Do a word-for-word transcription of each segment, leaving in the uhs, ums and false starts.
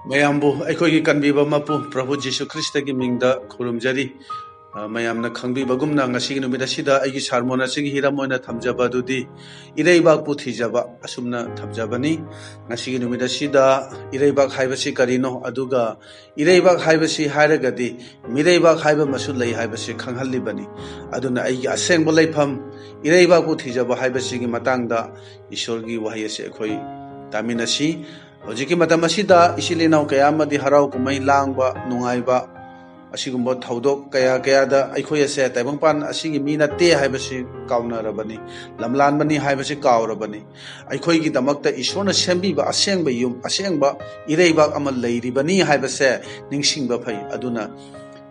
ꯃꯌꯥꯝꯕꯨ ꯑꯩꯈꯣꯏꯒꯤ ꯀꯟꯕꯤꯕ ꯃꯄꯨ ꯄ꯭ꯔꯚꯨ ꯖꯤꯁꯨ ꯈ꯭ꯔꯤꯁꯇꯒꯤ ꯃꯤꯡꯗ ꯈꯨꯔꯨꯝꯖꯔꯤ꯫ ꯑ, ꯃꯌꯥꯝꯅ ꯈꯪꯕꯤꯕꯒꯨꯝꯅ, ꯉꯁꯤꯒꯤ ꯅꯨꯃꯤꯠ ꯑꯁꯤꯗ ꯑꯩꯒꯤ ꯁꯥꯔꯃꯣꯟ ꯑꯁꯤꯒꯤ ꯍꯤꯔꯝ ꯑꯣꯏꯅ ꯊꯝꯖꯕ ꯑꯗꯨꯗꯤ ꯏꯔꯩꯕꯥꯛꯄꯨ ꯊꯤꯖꯕ ꯑꯁꯨꯝꯅ ꯊꯝꯖꯕꯅꯤ꯫ ꯉꯁꯤꯒꯤ ꯅꯨꯃꯤꯠ ꯑꯁꯤꯗ ꯏꯔꯩꯕꯥꯛ ꯍꯥꯏꯕꯁꯤ ꯀꯔꯤꯅꯣ, ꯑꯗꯨꯒ ꯏꯔꯩꯕꯥꯛ ꯍꯥꯏꯕꯁꯤ ꯍꯥꯏꯔꯒꯗꯤ ꯃꯤꯔꯩꯕꯥꯛ ꯍꯥꯏꯕ ꯑꯃꯁꯨ ꯂꯩ ꯍꯥꯏꯕꯁꯤ ꯈꯪꯍꯜꯂꯤꯕꯅꯤ꯫ ꯑꯗꯨꯅ ꯑꯩꯒꯤ ꯑꯁꯦꯡꯕ ꯂꯩꯐꯝ ꯏꯔꯩꯕꯥꯛꯄꯨ ꯊꯤꯖꯕ ꯍꯥꯏꯕꯁꯤꯒꯤ ꯃꯇꯥꯡꯗ ꯏꯁꯣꯔꯒꯤ ꯋꯥꯍꯩ ꯑꯁꯤ ꯑꯩꯈꯣꯏ ꯇꯥꯃꯤꯟꯅꯁꯤ꯫ ꯍꯧꯖꯤꯛꯀꯤ ꯃꯇꯝ ꯑꯁꯤꯗ ꯏꯆꯤꯜ ꯏꯅꯥꯎ ꯀꯌꯥ ꯑꯃꯗꯤ ꯍꯔꯥꯎ ꯀꯨꯝꯍꯩ ꯂꯥꯡꯕ, ꯅꯨꯡꯉꯥꯏꯕ, ꯑꯁꯤꯒꯨꯝꯕ ꯊꯧꯗꯣꯛ ꯀꯌꯥ ꯀꯌꯥꯗ ꯑꯩꯈꯣꯏ ꯑꯁꯦ ꯇꯥꯏꯕꯪꯄꯥꯟ ꯑꯁꯤꯒꯤ ꯃꯤ ꯅꯠꯇꯦ ꯍꯥꯏꯕꯁꯤ ꯀꯥꯎꯅꯔꯕꯅꯤ, ꯂꯝꯂꯥꯟꯕꯅꯤ ꯍꯥꯏꯕꯁꯤ ꯀꯥꯎꯔꯕꯅꯤ꯫ ꯑꯩꯈꯣꯏꯒꯤꯗꯃꯛꯇ ꯏꯁꯣꯔꯅ ꯁꯦꯝꯕꯤꯕ ꯑꯁꯦꯡꯕ ꯌꯨꯝ, ꯑꯁꯦꯡꯕ ꯏꯔꯩꯕꯥꯛ ꯑꯃ ꯂꯩꯔꯤꯕꯅꯤ ꯍꯥꯏꯕꯁꯦ ꯅꯤꯡꯁꯤꯡꯕ ꯐꯩ꯫ ꯑꯗꯨꯅ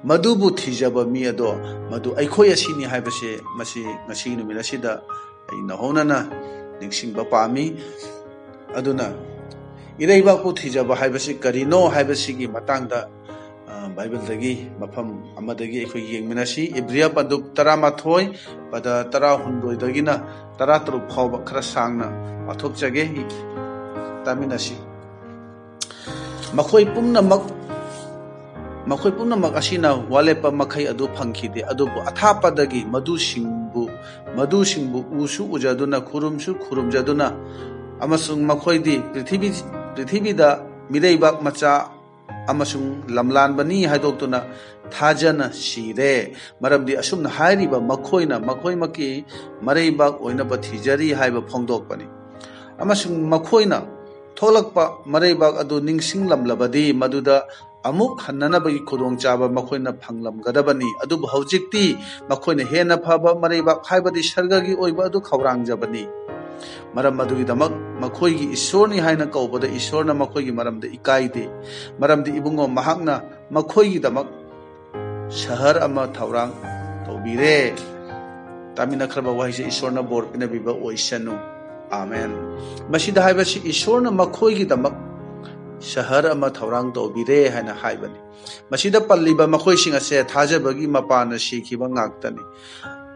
ꯃꯗꯨꯕꯨ ꯊꯤꯖꯕ ꯃꯤ ꯑꯗꯣ, ꯃꯗꯨ ꯑꯩꯈꯣꯏ ꯑꯁꯤꯅꯤ ꯍꯥꯏꯕꯁꯦ ꯃꯁꯤ ꯉꯁꯤꯒꯤ ꯅꯨꯃꯤꯠ ꯑꯁꯤꯗ ꯑꯩ ꯅꯧꯍꯧꯅꯅ ꯅꯤꯡꯁꯤꯡꯕ ꯄꯥꯝꯃꯤ꯫ ꯑꯗꯨꯅ ꯏꯔꯩꯕꯥꯛꯄꯨ ꯊꯤꯖꯕ ꯍꯥꯏꯕꯁꯤ ꯀꯔꯤꯅꯣ ꯍꯥꯏꯕꯁꯤꯒꯤ ꯃꯇꯥꯡꯗ, ꯑ, ꯕꯥꯏꯕꯜꯗꯒꯤ ꯃꯐꯝ ꯑꯃꯗꯒꯤ ꯑꯩꯈꯣꯏ ꯌꯦꯡꯃꯤꯟꯅꯁꯤ꯫ ꯏꯕ꯭ꯔꯤꯌꯥ ꯄꯟꯗꯨꯞ ꯇꯔꯥꯃꯥꯊꯣꯏ, ꯄꯗ ꯇꯔꯥꯍꯨꯝꯗꯣꯏꯗꯒꯤꯅ ꯇꯔꯥꯇꯔꯨꯛ ꯐꯥꯎꯕ ꯈꯔ ꯁꯥꯡꯅ ꯄꯥꯊꯣꯛꯆꯒꯦ꯫ ꯇꯥꯃꯤꯟꯅꯁꯤ꯫ ꯃꯈꯣꯏ ꯄꯨꯝꯅꯃꯛ, ꯃꯈꯣꯏ ꯄꯨꯝꯅꯃꯛ ꯑꯁꯤꯅ ꯋꯥꯂꯦꯞꯄ ꯃꯈꯩ ꯑꯗꯨ ꯐꯪꯈꯤꯗꯦ, ꯑꯗꯨꯕꯨ ꯑꯊꯥꯞꯄꯗꯒꯤ ꯃꯗꯨꯁꯤꯡꯕꯨ, ꯃꯗꯨꯁꯤꯡꯕꯨ ꯎꯁꯨ ꯎꯖꯗꯨꯅ, ꯈꯨꯔꯨꯝꯁꯨ ꯈꯨꯔꯨꯝꯖꯗꯨꯅ, ꯑꯃꯁꯨꯡ ꯃꯈꯣꯏꯗꯤ ꯄ꯭ꯔꯤꯊꯤꯕꯤ, ꯄ꯭ꯔꯤꯊꯤꯕꯤꯗ ꯃꯤꯔꯩꯕꯥꯛ ꯃꯆꯥ ꯑꯃꯁꯨꯡ ꯂꯝꯂꯥꯟꯕꯅꯤ ꯍꯥꯏꯗꯣꯛꯇꯨꯅ ꯊꯥꯖꯅ ꯁꯤꯔꯦ꯫ ꯃꯔꯝꯗꯤ ꯑꯁꯨꯝꯅ ꯍꯥꯏꯔꯤꯕ ꯃꯈꯣꯏꯅ ꯃꯈꯣꯏꯃꯛꯀꯤ ꯃꯔꯩꯕꯥꯛ ꯑꯣꯏꯅꯕ ꯊꯤꯖꯔꯤ ꯍꯥꯏꯕ ꯐꯣꯡꯗꯣꯛꯄꯅꯤ꯫ ꯑꯃꯁꯨꯡ ꯃꯈꯣꯏꯅ ꯊꯣꯛꯂꯛꯄ ꯃꯔꯩꯕꯥꯛ ꯑꯗꯨ ꯅꯤꯡꯁꯤꯡꯂꯝꯂꯕꯗꯤ ꯃꯗꯨꯗ ꯑꯃꯨꯛ ꯍꯟꯅꯅꯕꯒꯤ ꯈꯨꯗꯣꯡꯆꯥꯕ ꯃꯈꯣꯏꯅ ꯐꯪꯂꯝꯒꯗꯕꯅꯤ꯫ ꯑꯗꯨꯕꯨ ꯍꯧꯖꯤꯛꯇꯤ ꯃꯈꯣꯏꯅ ꯍꯦꯟꯅ ꯐꯕ ꯃꯔꯩꯕꯥꯛ, ꯍꯥꯏꯕꯗꯤ ꯁꯔꯒꯒꯤ ꯑꯣꯏꯕ ꯑꯗꯨ ꯈꯧꯔꯥꯡꯖꯕꯅꯤ꯫ ꯃꯔꯝ ꯑꯗꯨꯒꯤꯗꯃꯛ ꯃꯈꯣꯏꯒꯤ ꯏꯁꯣꯔꯅꯤ ꯍꯥꯏꯅ ꯀꯧꯕꯗ ꯏꯁꯣꯔꯅ ꯃꯈꯣꯏꯒꯤ ꯃꯔꯝꯗ ꯏꯀꯥꯏꯗꯦ꯫ ꯃꯔꯝꯗꯤ ꯏꯕꯨꯡꯉꯣ, ꯃꯍꯥꯛꯅ ꯃꯈꯣꯏꯒꯤꯗꯃꯛ ꯁꯍꯔ ꯑꯃ ꯊꯧꯔꯥꯡ ꯇꯧꯕꯤꯔꯦ꯫ ꯇꯥꯃꯤꯟꯅꯈ꯭ꯔꯕ ꯋꯥꯍꯩꯁꯦ ꯏꯁꯣꯔꯅ ꯕꯣꯔ ꯄꯤꯅꯕꯤꯕ ꯑꯣꯏꯁꯅꯨ꯫ ꯑꯥꯃꯦꯟ꯫ ꯃꯁꯤꯗ ꯍꯥꯏꯕꯁꯤ ꯏꯁꯣꯔꯅ ꯃꯈꯣꯏꯒꯤꯗꯃꯛ ꯁꯍꯔ ꯑꯃ ꯊꯧꯔꯥꯡ ꯇꯧꯕꯤꯔꯦ ꯍꯥꯏꯅ ꯍꯥꯏꯕꯅꯤ꯫ ꯃꯁꯤꯗ ꯄꯜꯂꯤꯕ ꯃꯈꯣꯏꯁꯤꯡ ꯑꯁꯦ ꯊꯥꯖꯕꯒꯤ ꯃꯄꯥꯟꯅ ꯁꯤꯈꯤꯕ ꯉꯥꯛꯇꯅꯤ꯫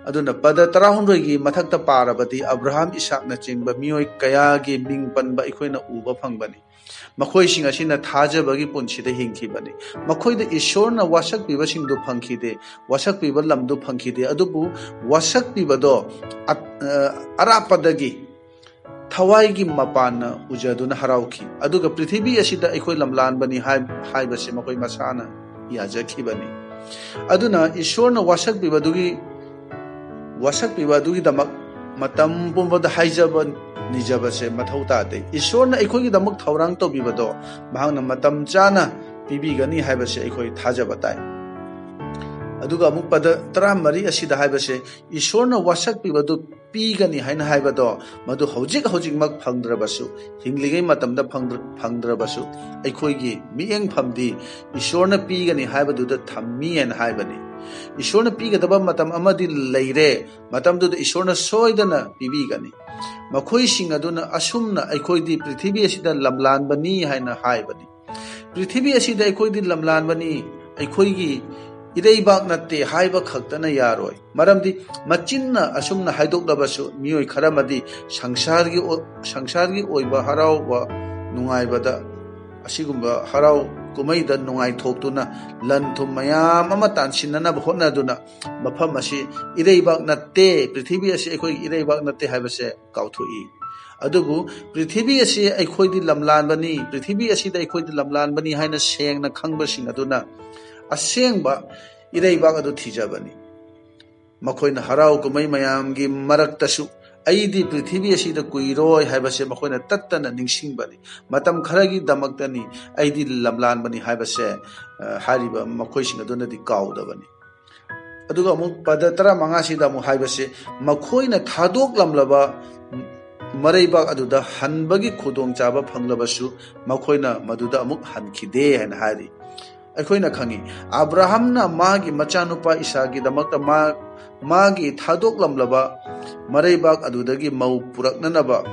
ꯑꯗꯨꯅ ꯄꯗ ꯇꯔꯥꯍꯨꯝꯗꯣꯏꯒꯤ ꯃꯊꯛꯇ ꯄꯥꯔꯕꯗꯤ ꯑꯕ꯭ꯔꯥꯍꯥꯝ, ꯏꯁꯥꯛꯅꯆꯤꯡꯕ ꯃꯤꯑꯣꯏ ꯀꯌꯥꯒꯤ ꯃꯤꯡ ꯄꯟꯕ ꯑꯩꯈꯣꯏꯅ ꯎꯕ ꯐꯪꯕꯅꯤ꯫ ꯃꯈꯣꯏꯁꯤꯡ ꯑꯁꯤꯅ ꯊꯥꯖꯕꯒꯤ ꯄꯨꯟꯁꯤꯗ ꯍꯤꯡꯈꯤꯕꯅꯤ꯫ ꯃꯈꯣꯏꯗ ꯏꯁꯣꯔꯅ ꯋꯥꯁꯛꯄꯤꯕꯁꯤꯡꯗꯨ ꯐꯪꯈꯤꯗꯦ, ꯋꯥꯁꯛꯄꯤꯕ ꯂꯝꯗꯨ ꯐꯪꯈꯤꯗꯦ, ꯑꯗꯨꯕꯨ ꯋꯥꯁꯛꯄꯤꯕꯗꯣ ꯑ-, ꯑ, ꯑꯔꯥꯞꯄꯗꯒꯤ ꯊꯋꯥꯏꯒꯤ ꯃꯄꯥꯟꯅ ꯎꯖꯗꯨꯅ ꯍꯔꯥꯎꯈꯤ꯫ ꯑꯗꯨꯒ ꯄ꯭ꯔꯤꯊꯤꯕꯤ ꯑꯁꯤꯗ ꯑꯩꯈꯣꯏ ꯂꯝꯂꯥꯟꯕꯅꯤ ꯍꯥꯏ-, ꯍꯥꯏꯕꯁꯤ ꯃꯈꯣꯏ ꯃꯁꯥꯅ ꯌꯥꯖꯈꯤꯕꯅꯤ꯫ ꯑꯗꯨꯅ ꯏꯁꯣꯔꯅ ꯋꯥꯁꯛꯄꯤꯕꯗꯨꯒꯤ, ꯋꯥꯁꯛꯄꯤꯕ ꯑꯗꯨꯒꯤꯗꯃꯛ ꯃꯇꯝ ꯄꯨꯝꯕꯗ ꯍꯥꯏꯖꯕ ꯅꯤꯖꯕꯁꯦ ꯃꯊꯧ ꯇꯥꯗꯦ꯫ ꯏꯁꯣꯔꯅ ꯑꯩꯈꯣꯏꯒꯤꯗꯃꯛ ꯊꯧꯔꯥꯡ ꯇꯧꯕꯤꯕꯗꯣ ꯃꯍꯥꯛꯅ ꯃꯇꯝ ꯆꯥꯅ ꯄꯤꯕꯤꯒꯅꯤ ꯍꯥꯏꯕꯁꯦ ꯑꯩꯈꯣꯏ ꯊꯥꯖꯕ ꯇꯥꯏ꯫ ꯑꯗꯨꯒ ꯑꯃꯨꯛ ꯄꯗ ꯇꯔꯥꯃꯔꯤ ꯑꯁꯤꯗ ꯍꯥꯏꯕꯁꯦ, ꯏꯁꯣꯔꯅ ꯋꯥꯁꯛꯄꯤꯕꯗꯨ ꯄꯤꯒꯅꯤ ꯍꯥꯏꯅ ꯍꯥꯏꯕꯗꯣ, ꯃꯗꯨ ꯍꯧꯖꯤꯛ ꯍꯧꯖꯤꯛꯃꯛ ꯐꯪꯗ꯭ꯔꯕꯁꯨ, ꯍꯤꯡꯂꯤꯉꯩ ꯃꯇꯝꯗ ꯐꯪꯗ꯭ꯔ-, ꯐꯪꯗ꯭ꯔꯕꯁꯨ, ꯑꯩꯈꯣꯏꯒꯤ ꯃꯤꯠꯌꯦꯡꯐꯝꯗꯤ ꯏꯁꯣꯔꯅ ꯄꯤꯒꯅꯤ ꯍꯥꯏꯕꯗꯨꯗ ꯊꯝꯃꯤ ꯍꯥꯏꯅ ꯍꯥꯏꯕꯅꯤ꯫ ꯏꯁꯣꯔꯅ ꯄꯤꯒꯗꯕ ꯃꯇꯝ ꯑꯃꯗꯤ ꯂꯩꯔꯦ, ꯃꯇꯝꯗꯨꯗ ꯏꯁꯣꯔꯅ ꯁꯣꯏꯗꯅ ꯄꯤꯕꯤꯒꯅꯤ꯫ ꯃꯈꯣꯏꯁꯤꯡ ꯑꯗꯨꯅ ꯑꯁꯨꯝꯅ ꯑꯩꯈꯣꯏꯗꯤ ꯄ꯭ꯔꯤꯊꯤꯕꯤ ꯑꯁꯤꯗ ꯂꯝꯂꯥꯟꯕꯅꯤ ꯍꯥꯏꯅ ꯍꯥꯏꯕꯅꯤ꯫ ꯄ꯭ꯔꯤꯊꯤꯕꯤ ꯑꯁꯤꯗ ꯑꯩꯈꯣꯏꯗꯤ ꯂꯝꯂꯥꯟꯕꯅꯤ, ꯑꯩꯈꯣꯏꯒꯤ ꯏꯔꯩꯕꯥꯛ ꯅꯠꯇꯦ ꯍꯥꯏꯕ ꯈꯛꯇꯅ ꯌꯥꯔꯣꯏ꯫ ꯃꯔꯝꯗꯤ ꯃꯆꯤꯟꯅ ꯑꯁꯨꯝꯅ ꯍꯥꯏꯗꯣꯛꯂꯕꯁꯨ, ꯃꯤꯑꯣꯏ ꯈꯔ ꯑꯃꯗꯤ ꯁꯪꯁꯥꯔꯒꯤ ꯑꯣ-, ꯁꯪꯁꯥꯔꯒꯤ ꯑꯣꯏꯕ ꯍꯔꯥꯎꯕ ꯅꯨꯡꯉꯥꯏꯕꯗ, ꯑꯁꯤꯒꯨꯝꯕ ꯍꯔꯥꯎ ꯀꯨꯝꯍꯩꯗ ꯅꯨꯡꯉꯥꯏꯊꯣꯛꯇꯨꯅ ꯂꯟ ꯊꯨꯝ ꯃꯌꯥꯝ ꯑꯃ ꯇꯥꯟꯁꯤꯟꯅꯅꯕ ꯍꯣꯠꯅꯗꯨꯅ ꯃꯐꯝ ꯑꯁꯤ ꯏꯔꯩꯕꯥꯛ ꯅꯠꯇꯦ, ꯄ꯭ꯔꯤꯊꯤꯕꯤ ꯑꯁꯤ ꯑꯩꯈꯣꯏꯒꯤ ꯏꯔꯩꯕꯥꯛ ꯅꯠꯇꯦ ꯍꯥꯏꯕꯁꯦ ꯀꯥꯎꯊꯣꯛꯏ꯫ ꯑꯗꯨꯕꯨ ꯄ꯭ꯔꯤꯊꯤꯕꯤ ꯑꯁꯤ ꯑꯩꯈꯣꯏꯗꯤ ꯂꯝꯂꯥꯟꯕꯅꯤ, ꯄ꯭ꯔꯤꯊꯤꯕꯤ ꯑꯁꯤꯗ ꯑꯩꯈꯣꯏꯗꯤ ꯂꯝꯂꯥꯟꯕꯅꯤ ꯍꯥꯏꯅ ꯁꯦꯡꯅ ꯈꯪꯕꯁꯤꯡ ꯑꯗꯨꯅ ꯑꯁꯦꯡꯕ ꯏꯔꯩꯕꯥꯛ ꯑꯗꯨ ꯊꯤꯖꯕꯅꯤ꯫ ꯃꯈꯣꯏꯅ ꯍꯔꯥꯎ ꯀꯨꯝꯍꯩ ꯃꯌꯥꯝꯒꯤ ꯃꯔꯛꯇꯁꯨ ꯑꯩꯗꯤ ꯄ꯭ꯔꯤꯊꯤꯕꯤ ꯑꯁꯤꯗ ꯀꯨꯏꯔꯣꯏ ꯍꯥꯏꯕꯁꯦ ꯃꯈꯣꯏꯅ ꯇꯠꯇꯅ ꯅꯤꯡꯁꯤꯡꯕꯅꯤ꯫ ꯃꯇꯝ ꯈꯔꯒꯤꯗꯃꯛꯇꯅꯤ ꯑꯩꯗꯤ ꯂꯝꯂꯥꯟꯕꯅꯤ ꯍꯥꯏꯕꯁꯦ, ꯑ, ꯍꯥꯏꯔꯤꯕ ꯃꯈꯣꯏꯁꯤꯡ ꯑꯗꯨꯅꯗꯤ ꯀꯥꯎꯗꯕꯅꯤ꯫ ꯑꯗꯨꯒ ꯑꯃꯨꯛ ꯄꯗ ꯇꯔꯥꯃꯉꯥꯁꯤꯗ ꯑꯃꯨꯛ ꯍꯥꯏꯕꯁꯦ, ꯃꯈꯣꯏꯅ ꯊꯥꯗꯣꯛꯂꯝꯂꯕ ꯃꯔꯩꯕꯥꯛ ꯑꯗꯨꯗ ꯍꯟꯕꯒꯤ ꯈꯨꯗꯣꯡꯆꯥꯕ ꯐꯪꯂꯕꯁꯨ ꯃꯈꯣꯏꯅ ꯃꯗꯨꯗ ꯑꯃꯨꯛ ꯍꯟꯈꯤꯗꯦ ꯍꯥꯏꯅ ꯍꯥꯏꯔꯤ꯫ ꯑꯩꯈꯣꯏꯅ ꯈꯪꯉꯤ, ꯑꯕ꯭ꯔꯥꯍꯝꯅ ꯃꯥꯒꯤ ꯃꯆꯥꯅꯨꯄꯥ ꯏꯁꯥꯛꯀꯤꯗꯃꯛꯇ ꯃꯥ, ꯃꯥꯒꯤ ꯊꯥꯗꯣꯛꯂꯝꯂꯕ ꯃꯔꯩꯕꯥꯛ ꯑꯗꯨꯗꯒꯤ ꯃꯧ ꯄꯨꯔꯛꯅꯅꯕ,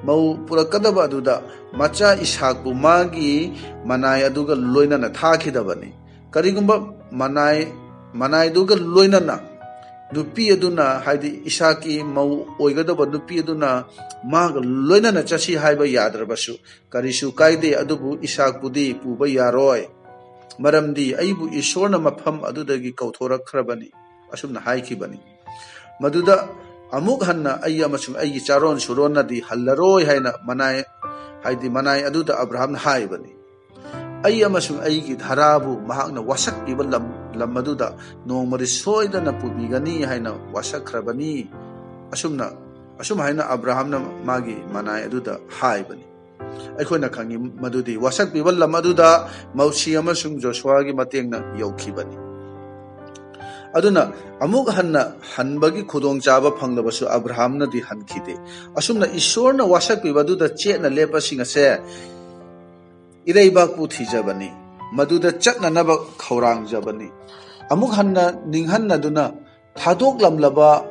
ꯃꯧ ꯄꯨꯔꯛꯀꯗꯕ ꯑꯗꯨꯗ ꯃꯆꯥ ꯏꯁꯥꯛꯄꯨ ꯃꯥꯒꯤ ꯃꯅꯥꯏ ꯑꯗꯨꯒ ꯂꯣꯏꯅꯅ ꯊꯥꯈꯤꯗꯕꯅꯤ꯫ ꯀꯔꯤꯒꯨꯝꯕ ꯃꯅꯥꯏ, ꯃꯅꯥꯏꯗꯨꯒ ꯂꯣꯏꯅꯅ ꯅꯨꯄꯤ ꯑꯗꯨꯅ, ꯍꯥꯏꯗꯤ ꯏꯁꯥꯛꯀꯤ ꯃꯧ ꯑꯣꯏꯒꯗꯕ ꯅꯨꯄꯤ ꯑꯗꯨꯅ ꯃꯥꯒ ꯂꯣꯏꯅꯅ ꯆꯠꯁꯤ ꯍꯥꯏꯕ ꯌꯥꯗ꯭ꯔꯕꯁꯨ, "ꯀꯔꯤꯁꯨ ꯀꯥꯏꯗꯦ, ꯑꯗꯨꯕꯨ ꯏꯁꯥꯛꯄꯨꯗꯤ ꯄꯨꯕ ꯌꯥꯔꯣꯏ, ꯃꯔꯝꯗꯤ ꯑꯩꯕꯨ ꯏꯁꯣꯔꯅ ꯃꯐꯝ ꯑꯗꯨꯗꯒꯤ ꯀꯧꯊꯣꯔꯛꯈ꯭ꯔꯕꯅꯤ," ꯑꯁꯨꯝꯅ ꯍꯥꯏꯈꯤꯕꯅꯤ꯫ ꯃꯗꯨꯗ ꯑꯃꯨꯛ ꯍꯟꯅ "ꯑꯩ ꯑꯃꯁꯨꯡ ꯑꯩꯒꯤ ꯆꯥꯔꯣꯟ ꯁꯨꯔꯣꯟꯅꯗꯤ ꯍꯜꯂꯔꯣꯏ" ꯍꯥꯏꯅ ꯃꯅꯥꯏ, ꯍꯥꯏꯗꯤ ꯃꯅꯥꯏ ꯑꯗꯨꯗ ꯑꯕ꯭ꯔꯥꯍꯝꯅ ꯍꯥꯏꯕꯅꯤ꯫ "ꯑꯩ ꯑꯃꯁꯨꯡ ꯑꯩꯒꯤ ꯙꯔꯥꯕꯨ ꯃꯍꯥꯛꯅ ꯋꯥꯁꯛꯄꯤꯕ ꯂꯝ, ꯂꯝ ꯑꯗꯨꯗ ꯅꯣꯡꯃꯗꯤ ꯁꯣꯏꯗꯅ ꯄꯨꯕꯤꯒꯅꯤ" ꯍꯥꯏꯅ ꯋꯥꯁꯛꯈ꯭ꯔꯕꯅꯤ꯫ ꯑꯁꯨꯝꯅ, ꯑꯁꯨꯝ ꯍꯥꯏꯅ ꯑꯕ꯭ꯔꯥꯍꯝꯅ ꯃꯥꯒꯤ ꯃꯅꯥꯏ ꯑꯗꯨꯗ ꯍꯥꯏꯕꯅꯤ꯫ ꯑꯩꯈꯣꯏꯅ ꯈꯪꯉꯤ ꯃꯗꯨꯗꯤ ꯋꯥꯁꯛꯄꯤꯕ ꯂꯝ ꯑꯗꯨꯗ ꯃꯧꯁꯤ ꯑꯃꯁꯨꯡ ꯖꯣꯁꯨꯋꯥꯒꯤ ꯃꯇꯦꯡꯅ ꯌꯧꯈꯤꯕꯅꯤ꯫ ꯑꯗꯨꯅ ꯑꯃꯨꯛ ꯍꯟꯅ ꯍꯟꯕꯒꯤ ꯈꯨꯗꯣꯡꯆꯥꯕ ꯐꯪꯂꯕꯁꯨ ꯑꯕ꯭ꯔꯥꯍꯝꯅꯗꯤ ꯍꯟꯈꯤꯗꯦ꯫ ꯑꯁꯨꯝꯅ ꯏꯁꯣꯔꯅ ꯋꯥꯁꯛꯄꯤꯕ ꯑꯗꯨꯗ ꯆꯦꯠꯅ ꯂꯦꯞꯄꯁꯤꯡ ꯑꯁꯦ ꯏꯔꯩꯕꯥꯛꯄꯨ ꯊꯤꯖꯕꯅꯤ, ꯃꯗꯨꯗ ꯆꯠꯅꯅꯕ ꯈꯧꯔꯥꯡꯖꯕꯅꯤ꯫ ꯑꯃꯨꯛ ꯍꯟꯅ ꯅꯤꯡꯍꯟꯅꯗꯨꯅ ꯊꯥꯗꯣꯛꯂꯝꯂꯕ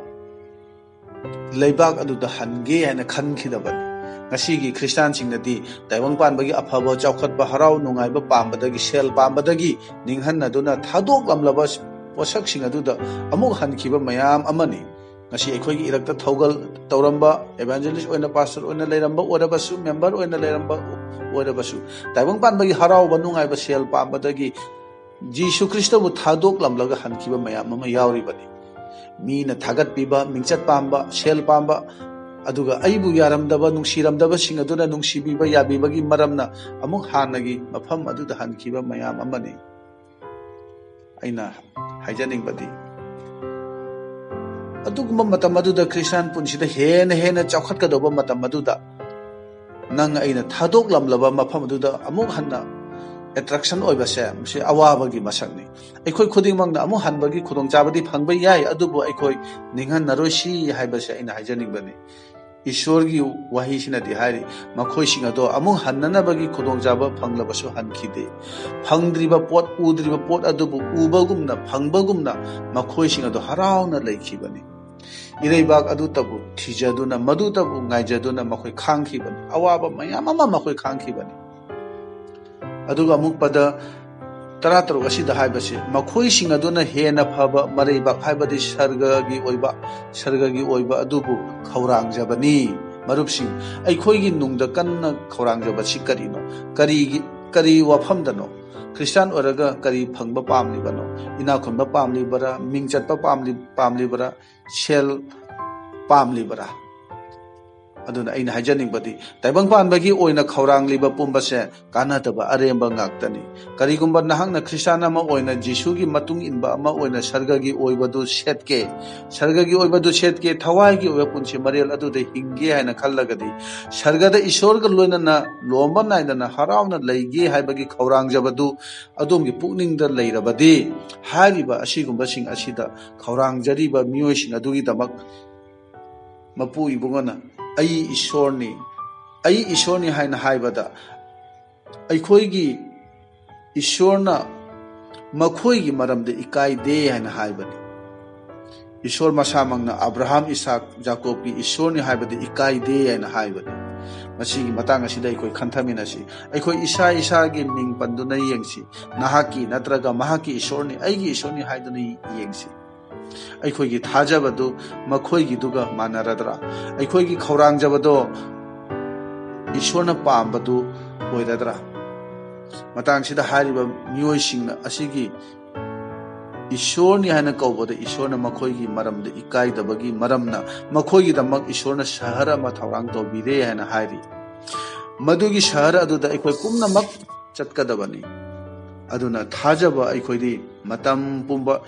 ꯂꯩꯕꯥꯛ ꯑꯗꯨꯗ ꯍꯟꯒꯦ ꯍꯥꯏꯅ ꯈꯟꯈꯤꯗꯕꯅꯤ꯫ ꯉꯁꯤꯒꯤ ꯈ꯭ꯔꯤꯁꯇꯥꯟꯁꯤꯡꯅꯗꯤ ꯇꯥꯏꯕꯪ ꯄꯥꯟꯕꯒꯤ ꯑꯐꯕ, ꯆꯥꯎꯈꯠꯄ, ꯍꯔꯥꯎ ꯅꯨꯡꯉꯥꯏꯕ ꯄꯥꯝꯕꯗꯒꯤ, ꯁꯦꯜ ꯄꯥꯝꯕꯗꯒꯤ ꯅꯤꯡꯍꯟꯅꯗꯨꯅ ꯊꯥꯗꯣꯛꯂꯝꯂꯕ ꯄꯣꯠꯁꯛꯁꯤꯡ ꯑꯗꯨꯗ ꯑꯃꯨꯛ ꯍꯟꯈꯤꯕ ꯃꯌꯥꯝ ꯑꯃꯅꯤ꯫ ꯉꯁꯤ ꯑꯩꯈꯣꯏꯒꯤ ꯏꯔꯛꯇ ꯊꯧꯒꯜ ꯇꯧꯔꯝꯕ, evangelist ꯑꯣꯏꯅ, pastor ꯑꯣꯏꯅ ꯂꯩꯔꯝꯕ ꯑꯣꯏꯔꯕꯁꯨ, member ꯑꯣꯏꯅ ꯂꯩꯔꯝꯕ ꯑꯣꯏꯔꯕꯁꯨ, ꯇꯥꯏꯕꯪ ꯄꯥꯟꯕꯒꯤ ꯍꯔꯥꯎꯕ ꯅꯨꯡꯉꯥꯏꯕ, ꯁꯦꯜ ꯄꯥꯝꯕꯗꯒꯤ ꯖꯤꯁꯨ ꯈ꯭ꯔꯤꯁꯇꯕꯨ ꯊꯥꯗꯣꯛꯂꯝꯂꯒ ꯍꯟꯈꯤꯕ ꯃꯌꯥꯝ ꯑꯃ ꯌꯥꯎꯔꯤꯕꯅꯤ꯫ ꯃꯤꯅ ꯊꯥꯒꯠꯄꯤꯕ, ꯃꯤꯡꯆꯠ ꯄꯥꯝꯕ, ꯁꯦꯜ ꯄꯥꯝꯕ, ꯑꯗꯨꯒ ꯑꯩꯕꯨ ꯌꯥꯔꯝꯗꯕ, ꯅꯨꯡꯁꯤꯔꯝꯗꯕꯁꯤꯡ ꯑꯗꯨꯅ ꯅꯨꯡꯁꯤꯕꯤꯕ, ꯌꯥꯕꯤꯕꯒꯤ ꯃꯔꯝꯅ ꯑꯃꯨꯛ ꯍꯥꯟꯅꯒꯤ ꯃꯐꯝ ꯑꯗꯨꯗ ꯍꯟꯈꯤꯕ ꯃꯌꯥꯝ ꯑꯃꯅꯤ꯫ ꯑꯩꯅ ꯍꯥꯏꯖꯅꯤꯡꯕꯗꯤ, ꯑꯗꯨꯒꯨꯝꯕ ꯃꯇꯝ ꯑꯗꯨꯗ, ꯈ꯭ꯔꯤꯁꯇꯥꯟ ꯄꯨꯟꯁꯤꯗ ꯍꯦꯟꯅ ꯍꯦꯟꯅ ꯆꯥꯎꯈꯠꯀꯗꯧꯕ ꯃꯇꯝ ꯑꯗꯨꯗ, ꯅꯪ ꯑꯩꯅ ꯊꯥꯗꯣꯛꯂꯝꯂꯕ ꯃꯐꯝ ꯑꯗꯨꯗ ꯑꯃꯨꯛ ꯍꯟꯅ attraction ꯑꯣꯏꯕꯁꯦ, ꯃꯁꯤ ꯑꯋꯥꯕꯒꯤ ꯃꯁꯛꯅꯤ꯫ ꯑꯩꯈꯣꯏ ꯈꯨꯗꯤꯡꯃꯛꯅ ꯑꯃꯨꯛ ꯍꯟꯕꯒꯤ ꯈꯨꯗꯣꯡꯆꯥꯕꯗꯤ ꯐꯪꯕ ꯌꯥꯏ, ꯑꯗꯨꯕꯨ ꯑꯩꯈꯣꯏ ꯅꯤꯡꯍꯟꯅꯔꯣꯏꯁꯤ ꯍꯥꯏꯕꯁꯦ ꯑꯩꯅ ꯍꯥꯏꯖꯅꯤꯡꯕꯅꯤ꯫ ꯏꯁꯣꯔꯒꯤ ꯋꯥꯍꯩꯁꯤꯅꯗꯤ ꯍꯥꯏꯔꯤ, "ꯃꯈꯣꯏꯁꯤꯡ ꯑꯗꯣ ꯑꯃꯨꯛ ꯍꯟꯅꯅꯕꯒꯤ ꯈꯨꯗꯣꯡꯆꯥꯕ ꯐꯪꯂꯕꯁꯨ ꯍꯟꯈꯤꯗꯦ꯫ ꯐꯪꯗ꯭ꯔꯤꯕ ꯄꯣꯠ, ꯎꯗ꯭ꯔꯤꯕ ꯄꯣꯠ ꯑꯗꯨꯕꯨ ꯎꯕꯒꯨꯝꯅ, ꯐꯪꯕꯒꯨꯝꯅ ꯃꯈꯣꯏꯁꯤꯡ ꯑꯗꯣ ꯍꯔꯥꯎꯅ ꯂꯩꯈꯤꯕꯅꯤ꯫ ꯏꯔꯩꯕꯥꯛ ꯑꯗꯨꯇꯕꯨ ꯊꯤꯖꯗꯨꯅ, ꯃꯗꯨꯇꯕꯨ ꯉꯥꯏꯖꯗꯨꯅ ꯃꯈꯣꯏ ꯈꯥꯡꯈꯤꯕꯅꯤ꯫ ꯑꯋꯥꯕ ꯃꯌꯥꯝ ꯑꯃ ꯃꯈꯣꯏ ꯈꯥꯡꯈꯤꯕꯅꯤ꯫" ꯑꯗꯨꯒ ꯑꯃꯨꯛꯄꯗ ꯇꯔꯥꯇꯔꯨꯛ ꯑꯁꯤꯗ ꯍꯥꯏꯕꯁꯤ, ꯃꯈꯣꯏꯁꯤꯡ ꯑꯗꯨꯅ ꯍꯦꯟꯅ ꯐꯕ ꯃꯔꯩꯕꯥꯛ, ꯍꯥꯏꯕꯗꯤ ꯁꯔꯒꯒꯤ ꯑꯣꯏꯕ, ꯁꯔꯒꯒꯤ ꯑꯣꯏꯕ ꯑꯗꯨꯕꯨ ꯈꯧꯔꯥꯡꯖꯕꯅꯤ꯫ ꯃꯔꯨꯞꯁꯤꯡ, ꯑꯩꯈꯣꯏꯒꯤ ꯅꯨꯡꯗ ꯀꯟꯅ ꯈꯧꯔꯥꯡꯖꯕꯁꯤ ꯀꯔꯤꯅꯣ? ꯀꯔꯤꯒꯤ, ꯀꯔꯤ ꯋꯥꯐꯝꯗꯅꯣ? ꯈ꯭ꯔꯤꯁꯇꯥꯟ ꯑꯣꯏꯔꯒ ꯀꯔꯤ ꯐꯪꯕ ꯄꯥꯝꯂꯤꯕꯅꯣ? ꯏꯅꯥꯛ ꯈꯨꯟꯕ ꯄꯥꯝꯂꯤꯕꯔꯥ? ꯃꯤꯡ ꯆꯠꯄ ꯄꯥꯝꯂꯤ-, ꯄꯥꯝꯂꯤꯕꯔꯥ? ꯁꯦꯜ ꯄꯥꯝꯂꯤꯕꯔꯥ? ꯑꯗꯨꯅ ꯑꯩꯅ ꯍꯥꯏꯖꯅꯤꯡꯕꯗꯤ, ꯇꯥꯏꯕꯪ ꯄꯥꯟꯕꯒꯤ ꯑꯣꯏꯅ ꯈꯧꯔꯥꯡꯂꯤꯕ ꯄꯨꯝꯕꯁꯦ ꯀꯥꯟꯅꯗꯕ ꯑꯔꯦꯝꯕ ꯉꯥꯛꯇꯅꯤ꯫ ꯀꯔꯤꯒꯨꯝꯕ ꯅꯍꯥꯛꯅ ꯈ꯭ꯔꯤꯁꯇꯥꯟ ꯑꯃ ꯑꯣꯏꯅ, ꯖꯤꯁꯨꯒꯤ ꯃꯇꯨꯡ ꯏꯟꯕ ꯑꯃ ꯑꯣꯏꯅ ꯁꯔꯒꯒꯤ ꯑꯣꯏꯕꯗꯨ ꯁꯦꯠꯀꯦ, ꯁꯔꯒꯒꯤ ꯑꯣꯏꯕꯗꯨ ꯁꯦꯠꯀꯦ, ꯊꯋꯥꯏꯒꯤ ꯑꯣꯏꯕ ꯄꯨꯟꯁꯤ ꯃꯔꯦꯜ ꯑꯗꯨꯗ ꯍꯤꯡꯒꯦ ꯍꯥꯏꯅ ꯈꯜꯂꯒꯗꯤ, ꯁꯔꯒꯗ ꯏꯁꯣꯔꯒ ꯂꯣꯏꯅꯅ ꯂꯣꯝꯕ ꯅꯥꯏꯗꯅ ꯍꯔꯥꯎꯅ ꯂꯩꯒꯦ ꯍꯥꯏꯕꯒꯤ ꯈꯧꯔꯥꯡꯖꯕꯗꯨ ꯑꯗꯣꯝꯒꯤ ꯄꯨꯛꯅꯤꯡꯗ ꯂꯩꯔꯕꯗꯤ, ꯍꯥꯏꯔꯤꯕ ꯑꯁꯤꯒꯨꯝꯕꯁꯤꯡ ꯑꯁꯤꯗ ꯈꯧꯔꯥꯡꯖꯔꯤꯕ ꯃꯤꯑꯣꯏꯁꯤꯡ ꯑꯗꯨꯒꯤꯗꯃꯛ ꯃꯄꯨ ꯏꯕꯨꯡꯉꯣꯅ, "ꯑꯩ ꯏꯁꯣꯔꯅꯤ, ꯑꯩ ꯏꯁꯣꯔꯅꯤ" ꯍꯥꯏꯅ ꯍꯥꯏꯕꯗ, ꯑꯩꯈꯣꯏꯒꯤ ꯏꯁꯣꯔꯅ ꯃꯈꯣꯏꯒꯤ ꯃꯔꯝꯗ ꯏꯀꯥꯏꯗꯦ ꯍꯥꯏꯅ ꯍꯥꯏꯕꯅꯤ꯫ ꯏꯁꯣꯔ ꯃꯁꯥꯃꯛꯅ ꯑꯕ꯭ꯔꯥꯍꯥꯝ, ꯏꯁꯥꯛ, ꯖꯥꯀꯣꯕꯀꯤ ꯏꯁꯣꯔꯅꯤ ꯍꯥꯏꯕꯗ ꯏꯀꯥꯏꯗꯦ ꯍꯥꯏꯅ ꯍꯥꯏꯕꯅꯤ꯫ ꯃꯁꯤꯒꯤ ꯃꯇꯥꯡ ꯑꯁꯤꯗ ꯑꯩꯈꯣꯏ ꯈꯟꯊꯃꯤꯟꯅꯁꯤ꯫ ꯑꯩꯈꯣꯏ ꯏꯁꯥ ꯏꯁꯥꯒꯤ ꯃꯤꯡ ꯄꯟꯗꯨꯅ ꯌꯦꯡꯁꯤ꯫ ꯅꯍꯥꯛꯀꯤ ꯅꯠꯇ꯭ꯔꯒ ꯃꯍꯥꯛꯀꯤ ꯏꯁꯣꯔꯅꯤ, ꯑꯩꯒꯤ ꯏꯁꯣꯔꯅꯤ ꯍꯥꯏꯗꯨꯅ ꯌꯦꯡꯁꯤ꯫ ꯑꯩꯈꯣꯏꯒꯤ ꯊꯥꯖꯕꯗꯨ ꯃꯈꯣꯏꯒꯤꯗꯨꯒ ꯃꯥꯟꯅꯔꯗ꯭ꯔꯥ? ꯑꯩꯈꯣꯏꯒꯤ ꯈꯧꯔꯥꯡꯖꯕꯗꯣ ꯏꯁꯣꯔꯅ ꯄꯥꯝꯕꯗꯨ ꯑꯣꯏꯔꯗ꯭ꯔꯥ? ꯃꯇꯥꯡꯁꯤꯗ ꯍꯥꯏꯔꯤꯕ ꯃꯤꯑꯣꯏꯁꯤꯡꯅ ꯑꯁꯤꯒꯤ ꯏꯁꯣꯔꯅꯤ ꯍꯥꯏꯅ ꯀꯧꯕꯗ ꯏꯁꯣꯔꯅ ꯃꯈꯣꯏꯒꯤ ꯃꯔꯝꯗ ꯏꯀꯥꯏꯗꯕꯒꯤ ꯃꯔꯝꯅ ꯃꯈꯣꯏꯒꯤꯗꯃꯛ ꯏꯁꯣꯔꯅ ꯁꯍꯔ ꯑꯃ ꯊꯧꯔꯥꯡ ꯇꯧꯕꯤꯔꯦ ꯍꯥꯏꯅ ꯍꯥꯏꯔꯤ꯫ ꯃꯗꯨꯒꯤ ꯁꯍꯔ ꯑꯗꯨꯗ ꯑꯩꯈꯣꯏ ꯄꯨꯝꯅꯃꯛ ꯆꯠꯀꯗꯕꯅꯤ꯫ ꯑꯗꯨꯅ ꯊꯥꯖꯕ ꯑꯩꯈꯣꯏꯗꯤ ꯃꯇꯝ ꯄꯨꯝꯕ